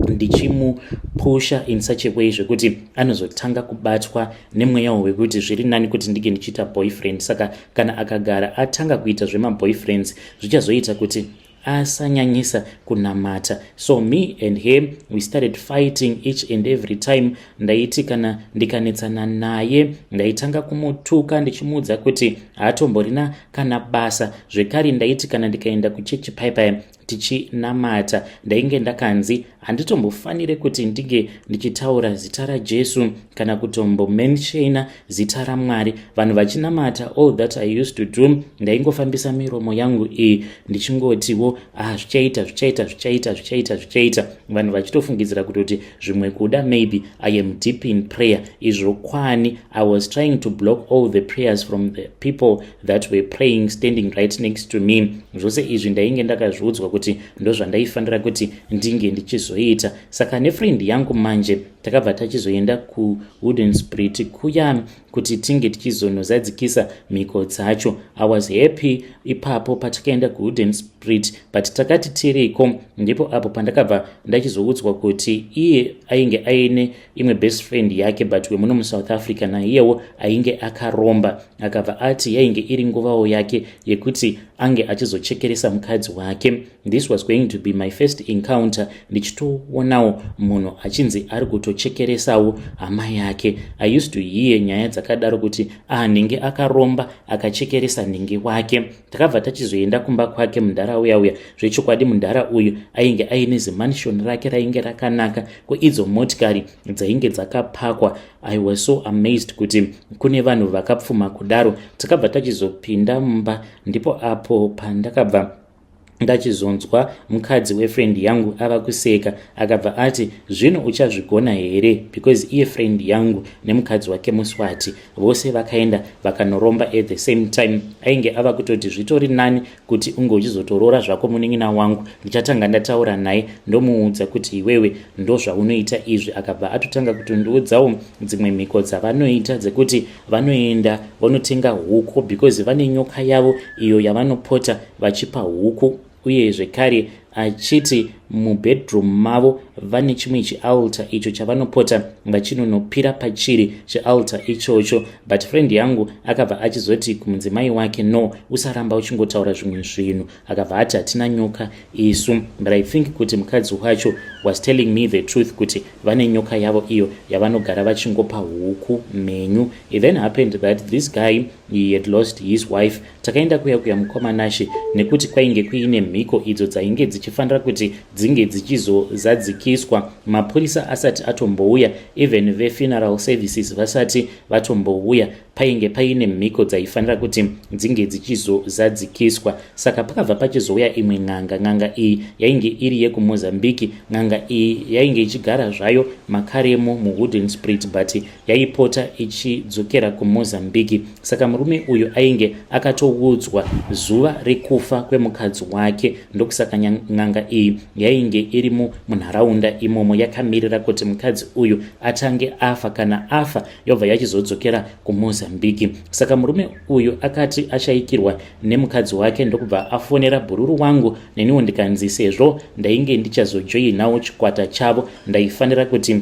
ndichimupusha in such a way zvekuti anozotanga kubatwa nemweyawo wekuti zviri nani kuti ndinge ndichiita boyfriend. Saka kana akagara atanga kuita zvemaboyfriends, zvichazoita kuti asanyanyisa kunamata. So me and him, we started fighting each and every time. Ndaiti kana ndikanetsana naye, ndaitanga kumutuka ndichimuudza kuti haatomborina kana basa. Zvekare ndaiti kana ndikaenda kuchechi paipai tichinamata, ndainge ndakanzi handitombofaniri kuti ndinge ndichitaura zita raJesu kana kutombomentiona zita raMwari vanhu vachinamata. All that I used to do, ndaingofambisa miromo yangu iyi ndichingotiwo, "Ah, zvichaita, zvichaita, zvichaita, zvichaita, zvichaita," vanhu vachitofungidzira kutoti zvimwe kuda maybe I am deep in prayer. Izvo kwani I was trying to block all the prayers from the people that were praying standing right next to me. Zvose izvi ndainge ndakazviudzwa kuti ndozvandaifanira kuti ndinge ndichizoita. Saka nefriend yangu manje takabva tachizoenda kuWooden Spirit kuya kuti tinge tichizonozadzikisa mhiko dzacho. I was happy ipapo patakaenda kuWooden Spirit, but takati tiriko ndipo apo pandakabva ndachizoudzwa kuti iye ainge aine imwe best friend yake, but wemuno muSouth Africa, naiyewo ainge akaromba. Akabva ati yainge iri nguvawo yake yekuti ange achizochekeresa mukadzi wake. This was going to be my first encounter ndichitoonawo munhu achinzi ari kutochekeresa mukadzi wake. kutochekeresawo hama yake. I used to hear nyaya dzakadaro kuti ah, nhingi akaromba, akachekeresa nhingi wake. Takabva tachizoenda kumba kwake mudhara uya uya. Zvechokwadi mudhara uyu ainge aine zimansion rake rainge rakanaka, kuidzo motikari dzainge dzakapakwa. I was so amazed kuti kune vanhu vakapfuma kudaro. Takabva tachizopinda mumba, ndipo apo pandakabva ndachizonzwa mukadzi wefriend yangu ava kuseka. Akabva ati, "Zvino uchazvigona here?" Because iye friend yangu nemukadzi wake Muswati vose vakaenda vakanoromba at the same time. Ainge ava kutoti zvitori nani kuti unge uchizotorora zvako munin'ina wangu, ndichatanga ndataura naye, ndomuudza kuti iwewe ndo zvaunoita izvi. Akabva atotanga kutondiudzawo dzimwe mhiko dzavanoita, dzekuti vanoenda vanotenga huku because vane nyoka yavo iyo yavanopota vachipa huku, uye zvekare achiti mubedroom mavo vane chimwe chialtar icho chavanopota vachinonopira pachiri chialtar ichocho. But friend yangu akabva achizoti kumudzimai wake, "No, usaramba uchingotaura zvimwe zvinhu." Akabva ati, "Hatina nyoka isu." But I think kuti mukadzi wacho was telling me the truth, kuti vane nyoka yavo iyo yavanogara vachingopa huku mhenyu. It then happened that this guy, he had lost his wife. Takaenda kuya kuya, mukomanashe, nekuti kwainge kuine mhiko idzo dzainge dzichifanira kuti dzinge dzichizozadzikiswa mapurisa asati atombouya, even vefuneral services vasati vatombouya. Painge paine mhiko dzaifanira kuti dzinge dzichizozadzikiswa. Saka pakabva pachizouya imwe n'anga. N'anga iyi yainge iri yekuMozambiki. N'anga iyi yainge ichigara zvayo makaremo muWoodden Sprit, but yaipota ichidzokera kuMozambiki. Saka murume uyu ainge akatoudzwa zuva rekufa kwemukadzi wake, ndokusaka n'anga iyi yainge iri munharaunda imomo yakamirira kuti mukadzi uyu atange afa. Kana afa, yobva yachizodzokera kuMozambiki. Saka murume uyu akati ashayikirwa nemukadzi wake, ndokubva afonera bhururu wangu. Neniwo ndikanzi sezvo ndainge ndichazojoinawo chikwata chavo, ndaifanira kuti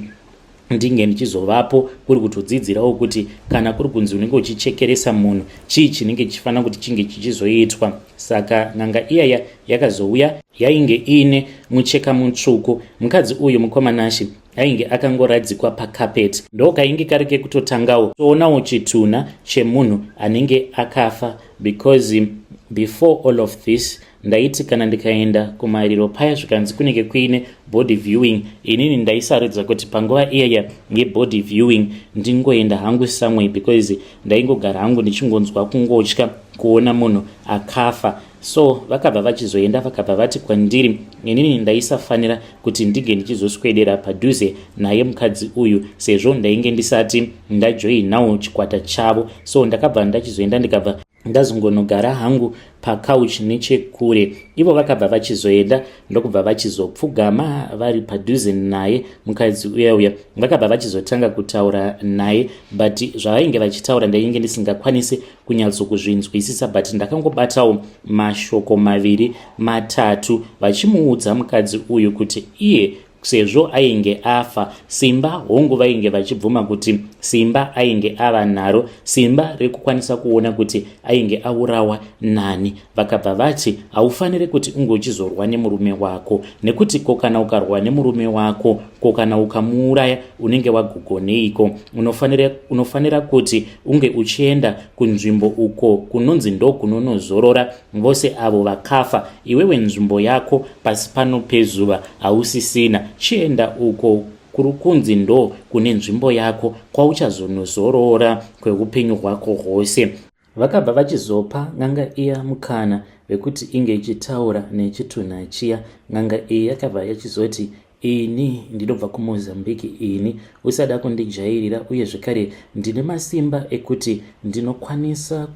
ndinge ndichizovapo, kuri kutodzidzirawo kuti kana kuri kunzi unenge uchichekeresa munhu, chii chinenge chichifanira kuti chinge chichizoitwa. Saka n'anga iyaya yakazouya, yainge iine mucheka mutsvuku. Mukadzi uyu, mukomanashi, ainge akangoradzikwa pakapeti. Ndokainge kari kekutotangawo toonawo chitunha chemunhu anenge akafa, because before all of this ndaiti kana ndikaenda kumariro paya, zvikanzi kunenge kuine body viewing, inini ndaisaridza kuti panguva iyaya yebody viewing ndingoenda hangu somewhere, because ndaingogara hangu ndichingonzwa kungotya kuona munhu akafa. So vakabva vachizoenda, vakabva vati kwandiri inini ndaisafanira kuti ndinge ndichizoswedera padhuze naye mukadzi uyu, sezvo ndainge ndisati ndajoinawo chikwata chavo. So ndakabva ndachizoenda, ndikabva ndazongonogara hangu pacouch nechekure. Ivo vakabva vachizoenda, ndokubva vachizopfugama vari padhuze naye mukadzi uya uya. Vakabva vachizotanga kutaura naye, but zvavainge vachitaura ndainge ndisingakwanisi kunyatsokuzvinzwisisa, but ndakangobatawo mashoko maviri matatu vachimuudza mukadzi uyu kuti iye sezvo ainge afa, simba hongu vainge vachibvuma kuti simba ainge ava naro, simba rekukwanisa kuona kuti ainge aurawa nani. Vakabva vati, "Haufaniri kuti unge uchizorwa nemurume wako, nekuti ko kana ukarwa nemurume wako, ko kana ukamuuraya, unenge wagogoneiko? Unofanira kuti unge uchienda kunzvimbo uko kunonzi ndo kunonozorora vose avo vakafa. Iwewe nzvimbo yako pasi pano pezuva hausisina. Chienda uko kuri kunzi ndo kune nzvimbo yako kwauchazonozorora kweupenyu hwako hwose." Vakabva vachizopa n'anga iya mukana wekuti inge ichitaura nechitunha chiya. N'anga iyi yakabva yachizoti, "Ini ndinobva kuMozambiki ini, usada kundijairira, uye zvekare ndine masimba ekuti ndinokwanisa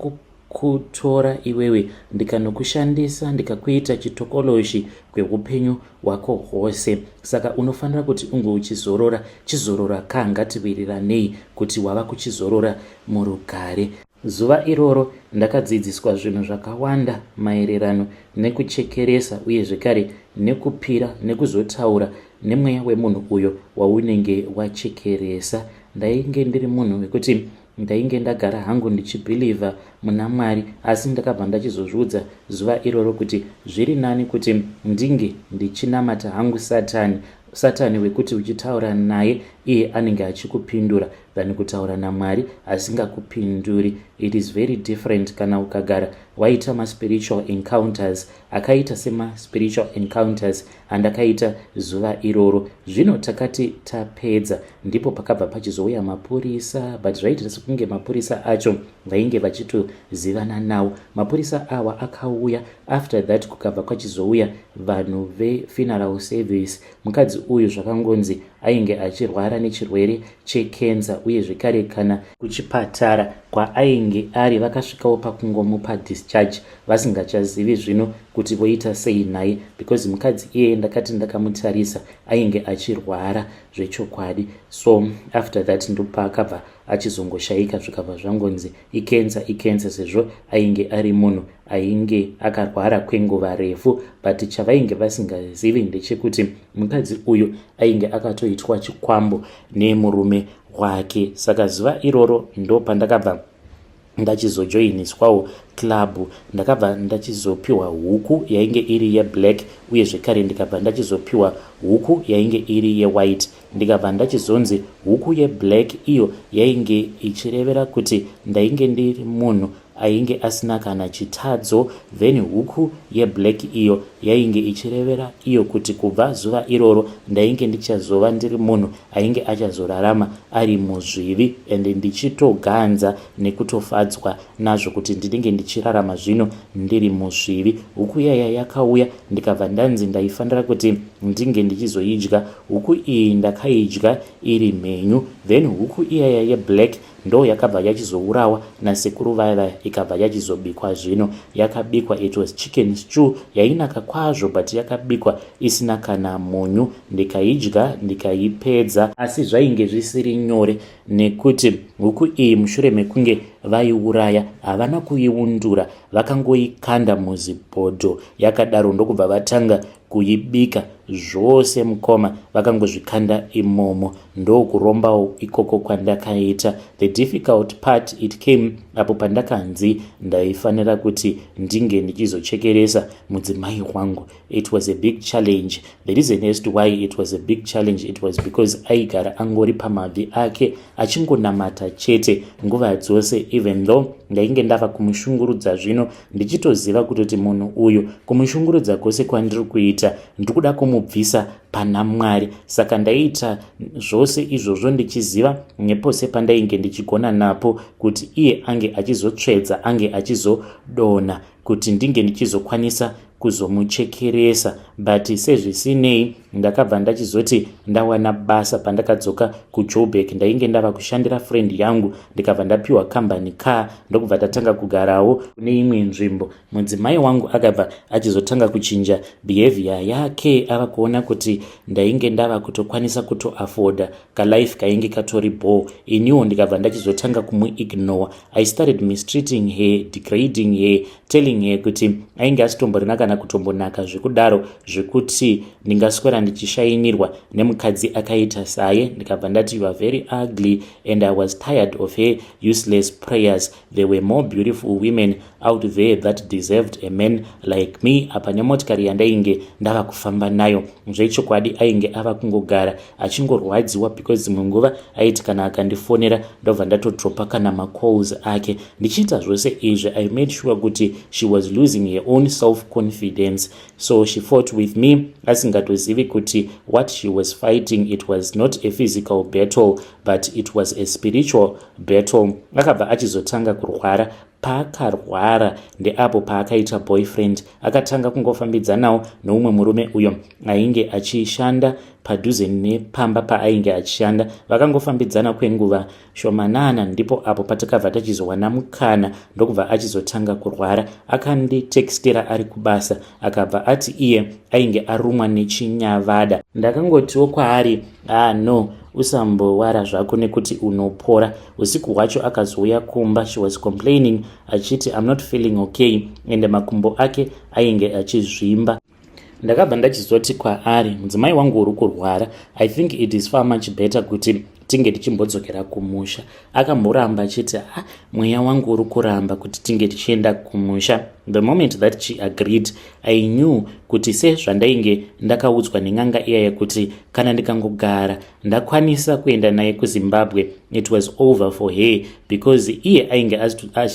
kutora iwewe ndikanokushandisa, ndikakuita chitokoloshi kweupenyu hwako hwose. Saka unofanira kuti unge uchizorora. Chizorora ka, ngatiwiriranei kuti wava kuchizorora murugare." Zuva iroro ndakadzidziswa zvinhu zvakawanda maererano nekuchekeresa, uye zvekare nekupira, nekuzotaura nemweya wemunhu uyo waunenge wachekeresa. Ndainge ndiri munhu wekuti ndainge ndagara hangu ndichibhilivha muna Mwari, asi ndakabva ndachizozviudza zuva iroro kuti zviri nani kuti ndinge ndichinamata hangu Satani, Satani wekuti uchitaura naye. Iye anenge achikupindura than kutaura naMwari asingakupinduri. It is very different kana ukagara waita maspiritual encounters akaita semaspiritual encounters andakaita zuva iroro. Zvino takati tapedza, ndipo pakabva pachizouya mapurisa, but zvaiita sekunge mapurisa acho vainge vachitozivana nawo. Mapurisa awa akauya. After that kukabva kwachizouya vanhu vefuneral service. Mukadzi uyu zvakangonzi ainge achirwara nechirwere chekenza, uye zvekare kana kuchipatara kwaainge ari vakasvikawo pakungomupa discharge, vasingachazivi zvino kuti voita sei naye, because mukadzi iyeye ndakati ndakamutarisa ainge achirwara zvechokwadi. So after that ndopaakabva achizongoshayika, zvikabva zvangonzi ikensa, ikensa, sezvo ainge ari munhu ainge akarwara kwenguva refu. But chavainge vasingazivi ndechekuti mukadzi uyu ainge akatoitwa chikwambo nemurume wake. Saka zuva iroro ndo pandakabva ndachizojoiniswawo club. Ndakabva ndachizopiwa huku yainge iri yeblack, uye zvekare ndikabva ndachizopiwa huku yainge iri yewhite. Ndikabva ndachizonzi huku yeblack iyo yainge ichirevera kuti ndainge ndiri munhu ainge asina kana chitadzo, then huku yeblack iyo yainge ichirevera iyo kuti kubva zuva iroro ndainge ndichazova ndiri munhu ainge achazorarama ari muzvivi, ende ndichitoganza nekutofadzwa nazvo kuti ndinenge ndichirarama zvino ndiri muzvivi. Huku iyaya yakauya, ndikabva ndanzi ndaifanira kuti ndinge ndichizoidya. Huku iyi ndakaidya iri mhenyu. Then huku iyaya yeblack ndo yakabva yachizourawa nasekuru vaya vaya, ikabva yachizobikwa. Zvino yakabikwa, it was chicken stew yainaka kwazvo, but yakabikwa isina kana munyu. Ndikaidya, ndikaipedza, asi zvainge zvisiri nyore nekuti huku iyi mushure mekunge vaiuraya havana kuiundura, vakangoikanda muzibhodho yakadaro, ndokubva vatanga kuibika zvose. Mukoma, vakangozvikanda imomo. Ndokurombawo ikoko kwandakaita. The difficult part, it came apo pandakanzi ndaifanira kuti ndinge ndichizochekeresa mudzimai wangu. It was a big challenge. The reason as to why it was a big challenge, it was because aigara angori pamabvi ake achingonamata chete nguva dzose, even though ndainge ndava kumushungurudza zvino, ndichitoziva kutoti munhu uyu kumushungurudza kwose kwandiri kuita ndiri kuda kumubvisa pana Mwari. Saka ndaiita zvose izvozvo ndichiziva nepose pandainge ndichigona napo kuti iye ange achizotsvedza, ange achizodonha, kuti ndinge ndichizokwanisa kuzomuchekeresa. But sezvisinei, ndakabva ndachizoti ndawana basa pandakadzoka kuJoburg. Ndainge ndava kushandira friend yangu, ndikabva ndapiwa company car, ndokubva tatanga kugarawo kune imwe nzvimbo. Mudzimai wangu akabva achizotanga kuchinja behavior yake, ava kuona kuti ndainge ndava kutokwanisa kutoafforda kalife kainge katori bho. Iniwo ndikabva ndachizotanga kumuignore. I started mistreating her, degrading her, telling her kuti ainge asitomborina kana kutombonaka zvekudaro, zvekuti ndingaswera ndichishainirwa nemukadzi akaita saye. Ndikabva ndati, "You are very ugly," and I was tired of her useless prayers. There were more beautiful women out there that deserved a man like me. Apa nemotikari yandainge ndava kufamba nayo, zvechokwadi ainge ava kungogara achingorwadziwa, because dzimwe nguva aiti kana akandifonera ndobva ndatodropa kana macalls ake. Ndichiita zvose izvi, I made sure kuti she was losing her own self confidence. So she fought with me asingatozivi kuti what she was fighting, it was not a physical battle, but it was a spiritual battle. Akabva achizotanga kurwara. Paakarwara ndeapo paakaita boyfriend, akatanga kungofambidzanawo noumwe murume uyo ainge achishanda padhuze nepamba paainge achishanda. Vakangofambidzana kwenguva shomanana, ndipo apo patakabva tachizowana mukana, ndokubva achizotanga kurwara. Akanditextera ari kubasa, akabva ati iye ainge arumwa nechinyavada. Ndakangotiwo kwaari, "Ah no, usambowara zvako nekuti unopora." Usiku hwacho akazouya kumba. She was complaining achiti, "I'm not feeling okay," ende makumbo ake ainge achizvimba. Ndakabva ndachizoti kwaari, "Mudzimai wangu, uri kurwara. I think it is far much better kuti tinge tichimbodzokera kumusha." Akamboramba achiti, "Ah, mweya wangu uri kuramba kuti tinge tichienda kumusha." The moment that she agreed, I knew kuti sezvandainge ndakaudzwa nen'anga iyaya kuti kana ndikangogara ndakwanisa kuenda naye kuZimbabwe, it was over for her, because iye ainge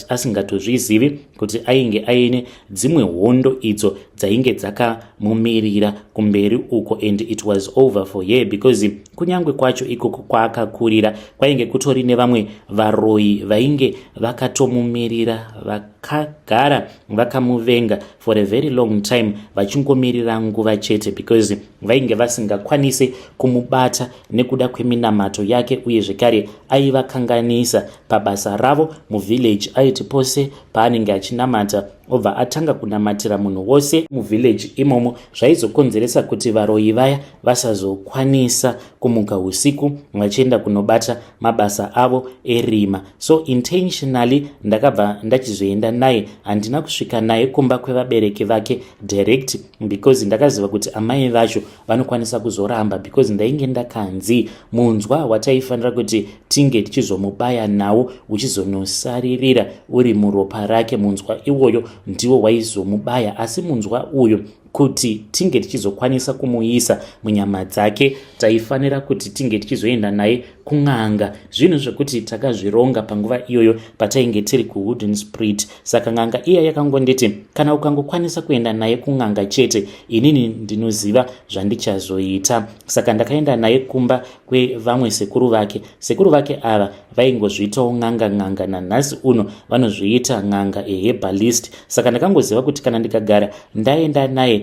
asingatozvizivi kuti ainge aine dzimwe hondo idzo dzainge dzakamumirira kumberi uko, and it was over for her because kunyange kwacho ikoko kwaakakurira kwainge kutori nevamwe varoyi vainge vakatomumirira, vakagara vakamuvenga for a very long time, vachingomirira nguva chete, because vainge vasingakwanisi kumubata nekuda kweminamato yake. Uye zvekare aivakanganisa pabasa ravo muvillage. Aiti pose paanenge achinamata, obva atanga kunamatira munhu wose muvillage imomo, zvaizokonzeresa kuti varoyi vaya vasazokwanisa kumuka usiku vachienda kunobata mabasa avo erima. So intentionally ndakabva ndachizoenda naye. Handina kusvika naye kumba kwevabereki vake direct because ndakaziva kuti amai vacho vanokwanisa kuzoramba, because ndainge ndakanzi munzwa wataifanira kuti tinge tichizomubaya nawo uchizonosaririra uri muropa rake, munzwa iwoyo ndiwo waizomubaya. Asi munzwa uyu, kuti tinge tichizokwanisa kumuisa munyama dzake, taifanira kuti tinge tichizoenda naye kun'anga, zvinhu zvekuti takazvironga panguva iyoyo patainge tiri kuWooden Spirit. Saka n'anga iya yakangonditi, "Kana ukangokwanisa kuenda naye kun'anga chete, inini ndinoziva zvandichazoita." Saka ndakaenda naye kumba kwevamwe sekuru vake. Sekuru vake ava vaingozviitawo n'anga n'anga, nanhasi uno vanozviita n'anga, eherbalist. Saka ndakangoziva kuti kana ndikagara ndaenda naye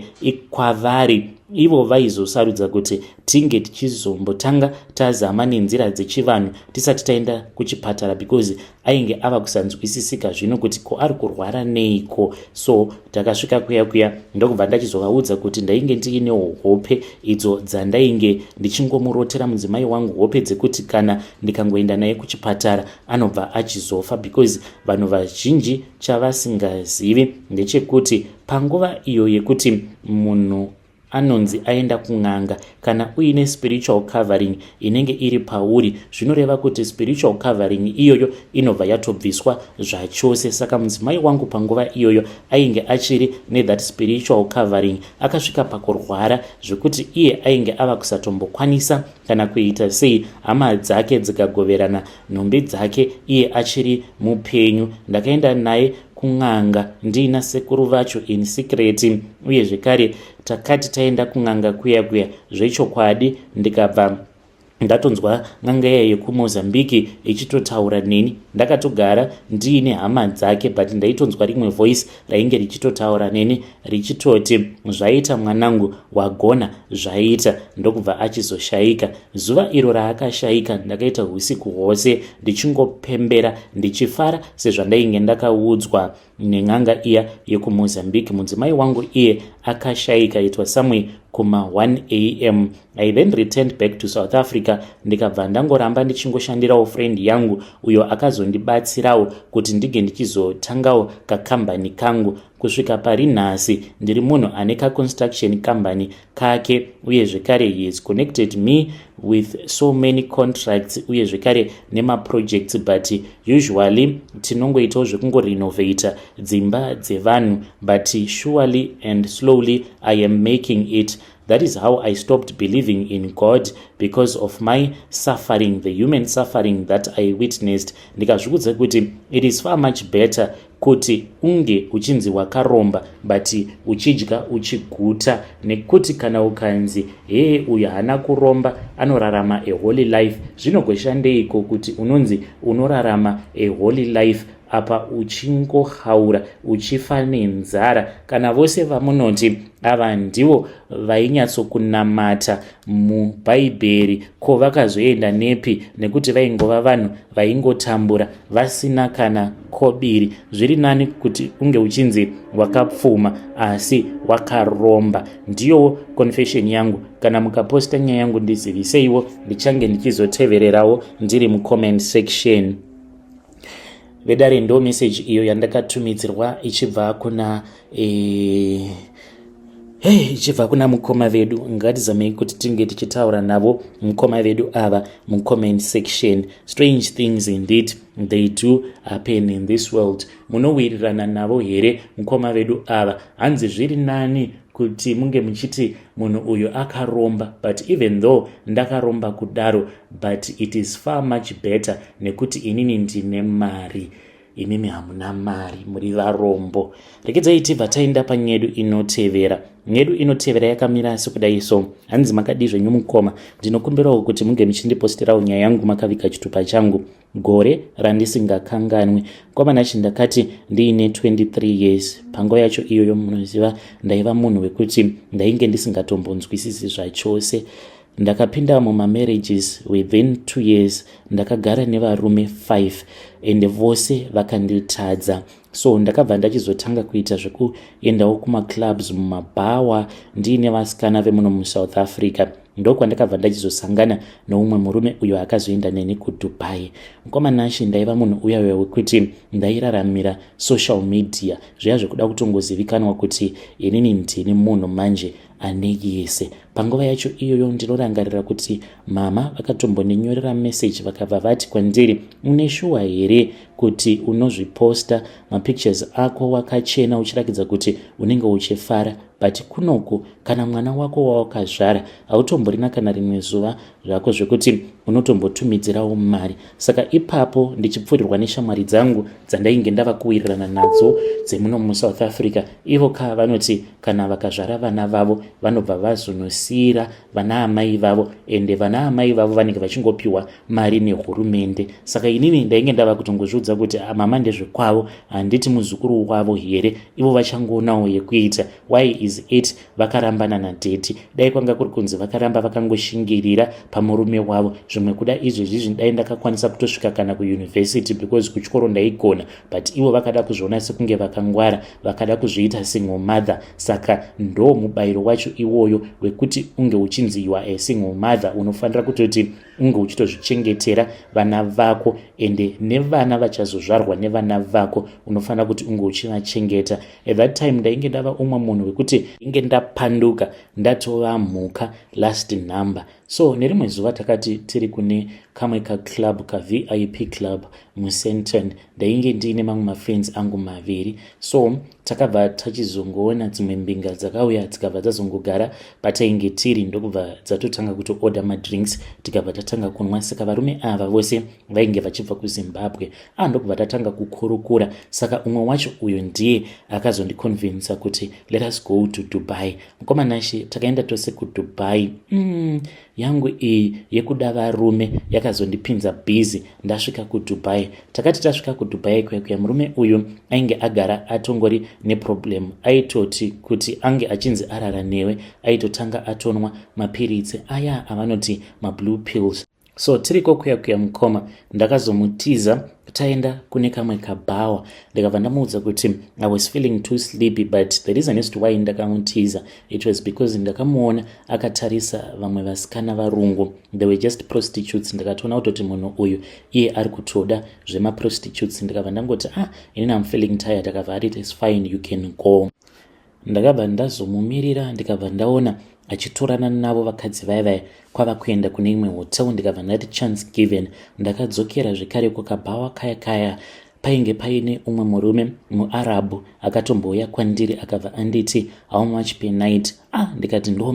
kwavari, ivo vaizosarudza kuti tinge tichizombotanga tazama nenzira dzechivanhu tisati taenda kuchipatara, because ainge ava kusanzwisisika zvino kuti ko ari kurwara neiko. So takasvika kuya kuya, ndokubva ndachizovaudza kuti ndainge ndiinewo hope idzo dzandainge ndichingomurotera mudzimai wangu, hope dzekuti kana ndikangoenda naye kuchipatara anobva achizofa, because vanhu vazhinji chavasingazivi ndechekuti panguva iyo yekuti munhu anonzi aenda kun'anga, kana uine spiritual covering inenge iri pauri, zvinoreva kuti spiritual covering iyoyo inobva yatobviswa zvachose. Saka mudzimai wangu panguva iyoyo ainge achiri nethat spiritual covering. Akasvika pakurwara zvekuti iye ainge ava kusatombokwanisa kana kuita sei. Hama dzake dzikagoverana nhumbi dzake iye achiri mupenyu. Ndakaenda naye kun'anga ndiina sekuru vacho in secret. Uye zvekare takati taenda kun'anga kuya kuya, zvechokwadi ndikabva ndatonzwa n'anga iya yekuMozambique ichitotaura neni. Ndakatogara ndiine hama dzake, but ndaitonzwa rimwe voice rainge richitotaura neni richitoti, "Zvaita mwanangu, wagona, zvaita." Ndokubva achizoshayika. Zuva iro raakashayika, ndakaita usiku hwose ndichingopembera, ndichifara, sezvandainge ndakaudzwa nen'anga iya yekuMozambique. Mudzimai wangu iye akashayika itwa somewhere kuma1 am. I then returned back to South Africa, ndikabva ndangoramba ndichingoshandirawo friend yangu, uyo akazondibatsirawo kuti ndinge ndichizotangawo kakambani kangu. Kusvika pari nhasi ndiri munhu ane kaconstruction company kake. Uye zvekare he has connected me with so many contracts, uye zvekare nemaprojects, but usually tinongoitawo zvekungorenovata dzimba dzevanhu, but surely and slowly I am making it. That is how I stopped believing in God, because of my suffering, the human suffering that I witnessed. Ndikazvikudza kuti it is far much better kuti unge uchinzi wakaromba but uchidya uchiguta, nekuti kana ukanzi, "Hee, uyu haana kuromba, anorarama a holy life," zvinogoshandeiko kuti unonzi unorarama a holy life apa uchingohaura, uchifa nenzara? Kana vose vamunoti ava ndivo vainyatsokunamata mubhaibheri, ko vakazoenda nepi? Nekuti vaingova vanhu vaingotambura vasina kana kobiri. Zviri nani kuti unge uchinzi wakapfuma asi wakaromba. Ndiyowo confession yangu. Kana mukaposta nyaya yangu, ndiziviseiwo, ndichange ndichizotevererawo ndiri mucomment section. Vedare, ndo message iyo yandakatumidzirwa ichibva kuna Hey, ichibva kuna mukoma vedu, ngatizamei kuti tinge tichitaura navo mukoma vedu ava mucomment section. Strange things indeed, they do happen in this world. Munowirirana navo here mukoma vedu ava? Hanzi zviri nani kuti munge muchiti munhu uyu akaromba, but even though ndakaromba kudaro, but it is far much better nekuti inini ndine mari, imimi hamuna mari, muri varombo. Rekedzai tibva taenda panyedu inotevera. Nyedu inotevera yakamira sekudai so. Hanzi, "Makadii zvenyu mukoma? Ndinokumbirawo kuti munge muchindipostirawo nyaya yangu makaviga chitupa changu. Gore randisingakanganwi kwamanachi, ndakati ndiine 23 years. Panguva yacho iyoyo, munoziva, ndaiva munhu wekuti ndainge ndisingatombonzwisisi zvachose. Ndakapinda mumamarriages within 2 years. Ndakagara nevarume 5 ende vose vakanditadza. So ndakabva ndachizotanga kuita zvekuendawo kumaclubs, mumabhawa, ndiine vasikana vemuno muSouth Africa. Ndokwandakabva ndachizosangana noumwe murume uyo akazoenda neni kuDubai. Mukomanashi, ndaiva munhu uya uya wekuti ndairaramira social media, zviya zvekuda kutongozivikanwa kuti inini ndini munhu manje ane yese. Panguva yacho iyoyo, ndinorangarira kuti mama vakatombondinyorera meseji, vakabva vati kwandiri, 'Une shuwa here kuti unozviposta mapictures ako wakachena, uchirakidza kuti unenge uchifara, but kunoku kana mwana wako wawakazvara hautomborina kana rimwe zuva zvako zvekuti unotombotumidzirawo mari?' Saka ipapo, ndichipfurirwa neshamwari dzangu dzandainge ndava kuwirirana nadzo dzemuno muSouth Africa, ivo kaa vanoti kana vakazvara vana vavo, vanobva vazonosiyira vana amai vavo, ende vana amai vavo vanenge vachingopiwa mari nehurumende. Saka inini ndainge ndava kutongozviudza kuti, ah, mama ndezvekwavo, handiti muzukuru wavo here? Ivo vachangoonawo yekuita. Why is it vakarambana nadaddy? Dai kwanga kuri kunzi vakaramba vakangoshingirira pamurume wavo, zvimwe kuda izvezvizvi dai ndakakwanisa kutosvika kana kuyunivhesity, because kuchikoro ndaigona. But ivo vakada kuzviona sekunge vakangwara, vakada kuzviita single mother. Saka ndo mubayiro wacho iwoyo wekuti unge uchinzi you are a single mother. Unofanira kutoti unge uchitozvichengetera vana vako, ende nevana vachazozvarwa nevana vako unofanira kuti unge uchivachengeta. At that time ndainge ndava umwe munhu wekuti inge ndapanduka, ndatova mhuka last number. So nerimwe zuva takati tiri kune kamwe kaclub, kaVIP club muSandton. Ndainge ndiine mamwe mafriends angu maviri. So takabva tachizongoona dzimwe mbinga dzakauya, dzikabva dzazongogara patainge tiri, ndokubva dzatotanga kutoorder madrinks, tikabva tatanga kunwa. Saka varume ava vose vainge vachibva kuZimbabwe. A, ndokubva tatanga kukurukura. Saka umwe wacho uyu ndiye akazondiconvinsa kuti let us go to Dubai. Mukomanashi, takaenda tose kuDubai. Yangu iyi yekuda varume yakazondipinza busy. Ndasvika kuDubai, takati tasvika kuDubai kuya kuya, murume uyu ainge agara atongori neproblem. Aitoti kuti ange achinzi arara newe, aitotanga atonwa mapiritsi aya avanoti mablue pills. So tiriko kuya kuya, mukoma, ndakazomutiza taenda kune kamwe kabhawa, ndikabva ndamuudza kuti I was feeling too sleepy. But the reason as to why ndakamutiza, it was because ndakamuona akatarisa vamwe vasikana varungu. They were just prostitutes. Ndakatoona kutoti munhu uyu iye ari kutoda zvemaprostitutes. Ndikabva ndangoti, "Ah, inini am feeling tired." Akabva ati, "Is fine, you can go." Ndakabva ndazomumirira, ndikabva ndaona achitorana navo vakadzi vaya vaya, kwava kuenda kune imwe hotel. Ndikabva ndati, "Chance given." Ndakadzokera zvekare kukabhawa kaya kaya. Painge paine umwe murume muArabhu akatombouya kwandiri, akabva anditi, "How much per night?" Ah, ndikati, "Ndo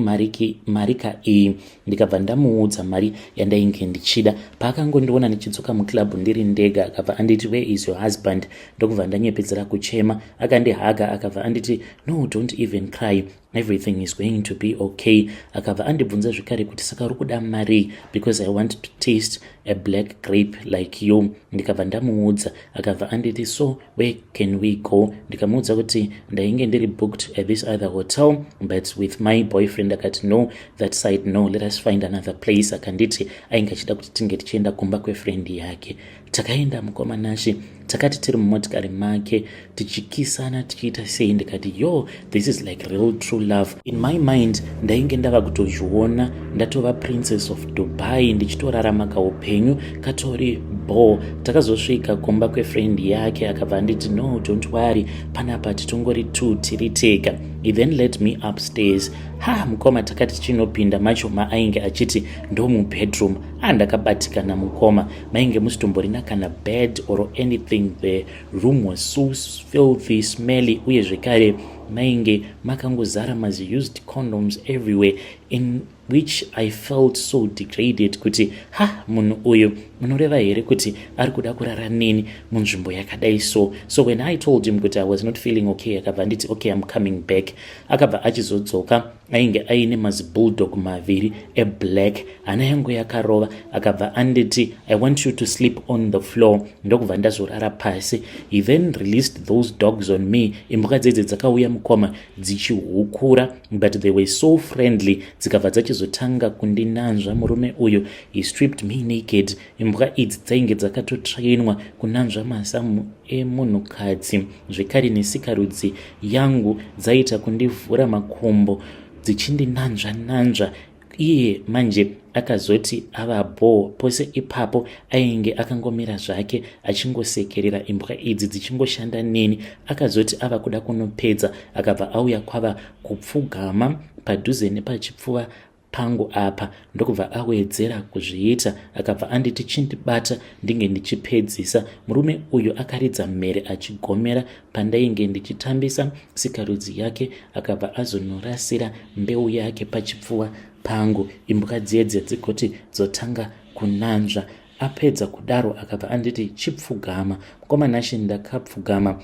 marika iyi." Ndikabva ndamuudza mari yandainge ndichida. Paakangondiona ndichidzoka muclub ndiri ndega, akabva anditi, "Where is your husband?" Ndokubva ndanyepedzera kuchema. Akandihaga, akabva anditi, "No, don't even cry, everything is going to be okay." Akabva andibvunza zvekare kuti, "Saka uri kuda mari?" "Because I want to taste a black grape like you." Ndikabva ndamuudza. Akabva anditi, "So where can we go?" Ndikamuudza kuti ndainge ndiri booked at this other hotel, but with my boyfriend. Akati, "No, that side no, let us find another place." Akanditi ainge achida kuti tinge tichienda kumba kwefriend yake. Takaenda, mukomanashi. Takati tiri mumotikari make, tichikisana, tichiita sei, ndikati, "Yo, this is like real true love." In my mind ndainge ndava kutozviona ndatova princess of Dubai, ndichitorarama kaupenyu katori Bho, takazosvika kumba kwefriend yake, akabva anditi, "No, don't worry, panapa titongori two, tiri tega." He then led me upstairs. Ha, mukoma, takati tichinopinda macho maainge achiti ndomubedroom, andakabatikana mukoma. Mainge musitomborina kana bed or anything. The room was so filthy, smelly, uye zvekare mainge makangozara maziused condoms everywhere, in which I felt so degraded kuti, ha, munhu uyu unoreva here kuti ari kuda kurara neni munzvimbo yakadai? So when I told him kuti I was not feeling okay, akabva anditi, "Okay, I'm coming back." Akabva achizodzoka, ainge aine mazibulldog maviri eblack. Hana yangu yakarova. Akabva anditi, "I want you to sleep on the floor." Ndokubva ndazorara pasi. He then released those dogs on me. Imbwa dzedze dzakauya, mukoma, dzichihukura, but they were so friendly. Dzikabva dzachizotanga kundinanzva. Murume uyu, he stripped me naked. Imbwa idzi dzainge dzakatotrainwa kunanzva mazamu emunhukadzi, zvekare nesikarudzi yangu. Dzaita kundivhura makumbo dzichindinanzva nanzva. Iye manje akazoti ava bho. Pose ipapo ainge akangomira zvake achingosekerera, imbwa idzi dzichingoshanda neni. Akazoti ava kuda kunopedza, akabva auya kwava kupfugama padhuze nepachipfuva pangu apa, ndokubva awedzera kuzviita. Akabva anditi, "Chindibata ndinge ndichipedzisa." Murume uyu akaridza mhere achigomera pandainge ndichitambisa sikarudzi yake. Akabva azonorasira mbeu yake pachipfuva pangu. Imbwa dzedze dzigoti dzotanga kunanzva. Apedza kudaro, akabva anditi, "Chipfugama." Mukoma Nashe, ndakapfugama,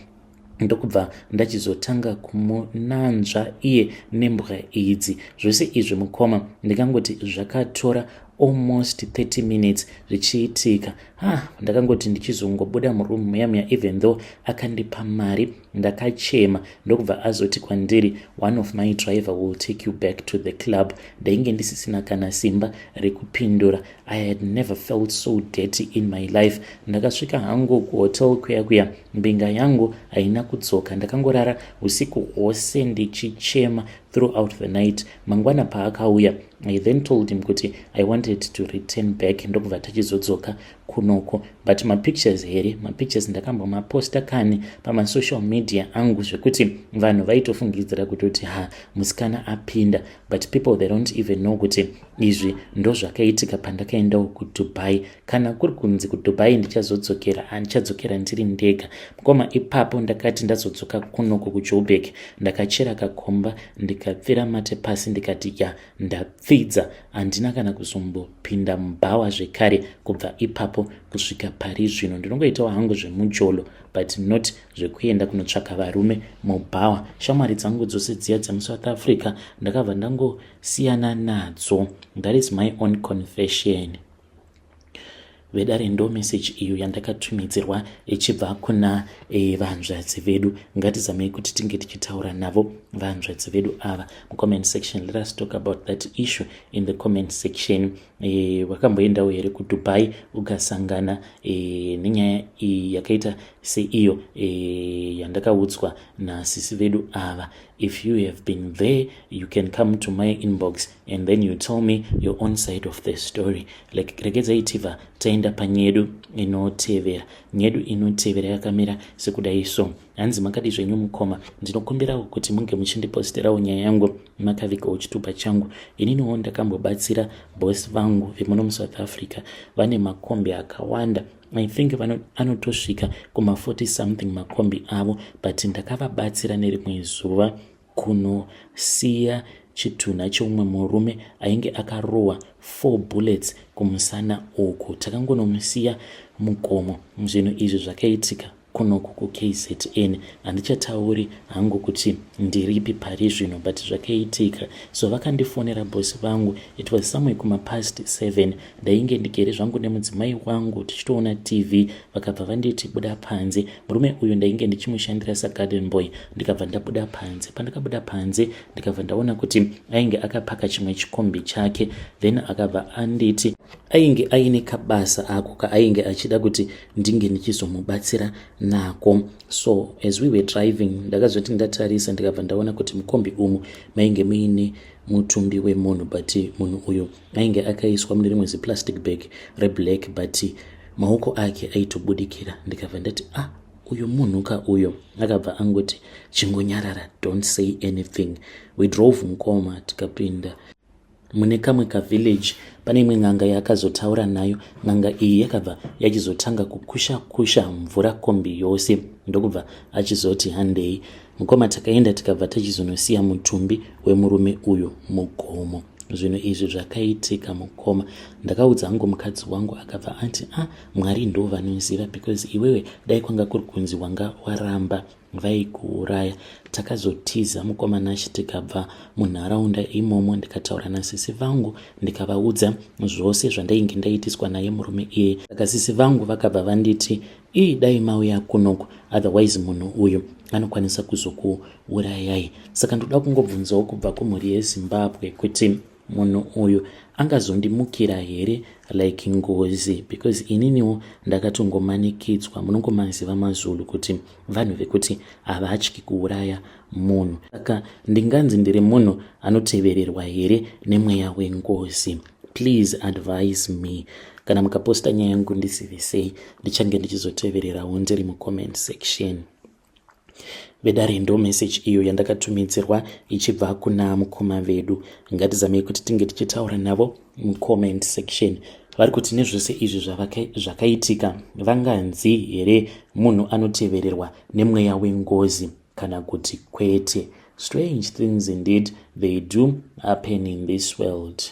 ndokubva ndachizotanga kumunanzva iye nembwa idzi. Zvose izvi, mukoma, ndikangoti zvakatora almost 30 minutes zvichiitika. Ha, ndakangoti ndichizongobuda muroom muya muya, even though akandipa mari, ndakachema. Ndokubva azoti kwandiri, "One of my driver will take you back to the club." Ndainge ndisisina kana simba rekupindura. I had never felt so dirty in my life. Ndakasvika hangu kuhotel kuya kuya, mbinga yangu haina kudzoka. Ndakangorara usiku hwose ndichichema throughout the night. Mangwana paakauya, I then told him kuti I wanted to return back, ndokubva tachizodzoka kunoko. But mapictures here, mapictures ndakambomaposta kani pamasocial media angu, zvekuti vanhu vaitofungidzira kutoti, ha, musikana apinda. But people, they don't even know kuti izvi ndo zvakaitika pandakaendawo kuDubai. Kana kuri kunzi kuDubai ndichazodzokera, handichadzokera ndiri ndega, mukoma. Ipapo ndakati ndazodzoka kunoko kuJoburg, ndakachera kakomba, ndikapfira mate pasi, ndikati, ya, ndapfidza. Handina kana kuzombopinda mubhawa zvekare kubva ipapo kusvika pari zvino. Ndinongoitawo hangu zvemujolo, but not zvekuenda kunotsvaka varume mubhawa. Shamwari dzangu dzose dziya dzemuSouth Africa ndakabva ndangosiyana nadzo. That is my own confession. Vedare, ndo meseji iyo yandakatumidzirwa ichibva kuna vanzvadzi vedu. Ngatizamei kuti tinge tichitaura navo vanzvadzi vedu ava mucomment section. Let us talk about that issue in the comment section. Wakamboendawo here kuDubai ukasangana nenyaya iyi yakaita seiyo yandakaudzwa nasisi vedu ava? If you have been there, you can come to my inbox and then you tell me your own side of the story. Like, regedzai tibva taenda panyedu inotevera. Nyedu inotevera yakamira sekudai so. Hanzi, "Makadi zvenyu mukoma? Ndinokumbirawo kuti munge muchindiposterawo nyaya yangu makavigawo chitupa changu. Ininiwo ndakambobatsira bosi vangu vemuno muSouth Africa. Vane makombi akawanda, I think anotosvika kuma40 something makombi avo, but ndakavabatsira nerimwe zuva kunosiya chitunha cheumwe murume ainge akarohwa 4 bullets kumusana uku. Takangonomusiya mugomo. Zvinhu izvi zvakaitika kunoku kuKZN. Handichatauri hangu kuti ndiripi pari zvino, but zvakaitika so. Vakandifonera bosi vangu. It was somewhere kumapast 7. Ndainge ndigere zvangu nemudzimai wangu tichitoona TV. Vakabva vanditi, 'Buda panze.' Murume uyu ndainge ndichimushandira sagarden boy. Ndikabva ndabuda panze. Pandakabuda panze, ndikabva ndaona kuti ainge akapaka chimwe chikombi chake. Then akabva anditi ainge aine kabasa ako kaainge achida kuti ndinge ndichizomubatsira nako. So as we were driving, ndakazoti ndatarisa, ndikabva ndaona kuti mukombi umu mainge muine mutumbi wemunhu, but munhu uyu ainge akaiswa mune rimwe ziplastic bag reblack, but Maoko ake aitobudikira. Ndikabva ndati, "Ah, uyu munhu ka uyo." Akabva angoti, "Chingonyarara, don't say anything." We drove, mukoma, tikapinda mune kamwe kavillage. Pane imwe n'anga yaakazotaura nayo. N'anga iyi yakabva yachizotanga kukusha kusha mvura kombi yose, ndokubva achizoti, "Handei, mukoma." Takaenda, tikabva tachizonosiya mutumbi wemurume uyu mugomo. Zvinhu izvi zvakaitika, mukoma. Ndakaudza hangu mukadzi wangu, akabva ati, "A ah, Mwari ndo vanoziva, because iwewe dai kwanga kuri kunzi wanga waramba, vaikuuraya." Takazotiza, mukoma Nashi, tikabva munharaunda imomo. Ndikataura nasisi vangu, ndikavaudza zvose zvandainge ndaitiswa naye murume iye. Saka sisi vangu vakabva vanditi, "Ii, dai mauya kunoku, otherwise munhu uyu anokwanisa kuzokuurayai." Saka ndoda kungobvunzawo kubva kumhuri yeZimbabwe kuti munhu uyu angazondimukira here like ngozi? Because ininiwo ndakatongomanikidzwa. Munongomaziva maZulu kuti vanhu vekuti havatyi kuuraya munhu. Saka ndinganzi ndiri munhu anotevererwa here nemweya wengozi? Please advise me. Kana mukaposta nyaya yangu, ndizivisei, ndichange ndichizotevererawo ndiri mucomment section. Vedare, ndo message iyo yandakatumidzirwa ichibva kuna mukoma vedu. Ngatizamei kuti tinge tichitaura navo mucomment section. Vari kuti nezvose izvi zvakaitika, vanganzi here munhu anotevererwa nemweya wengozi kana kuti kwete? Strange things indeed, they do happen in this world.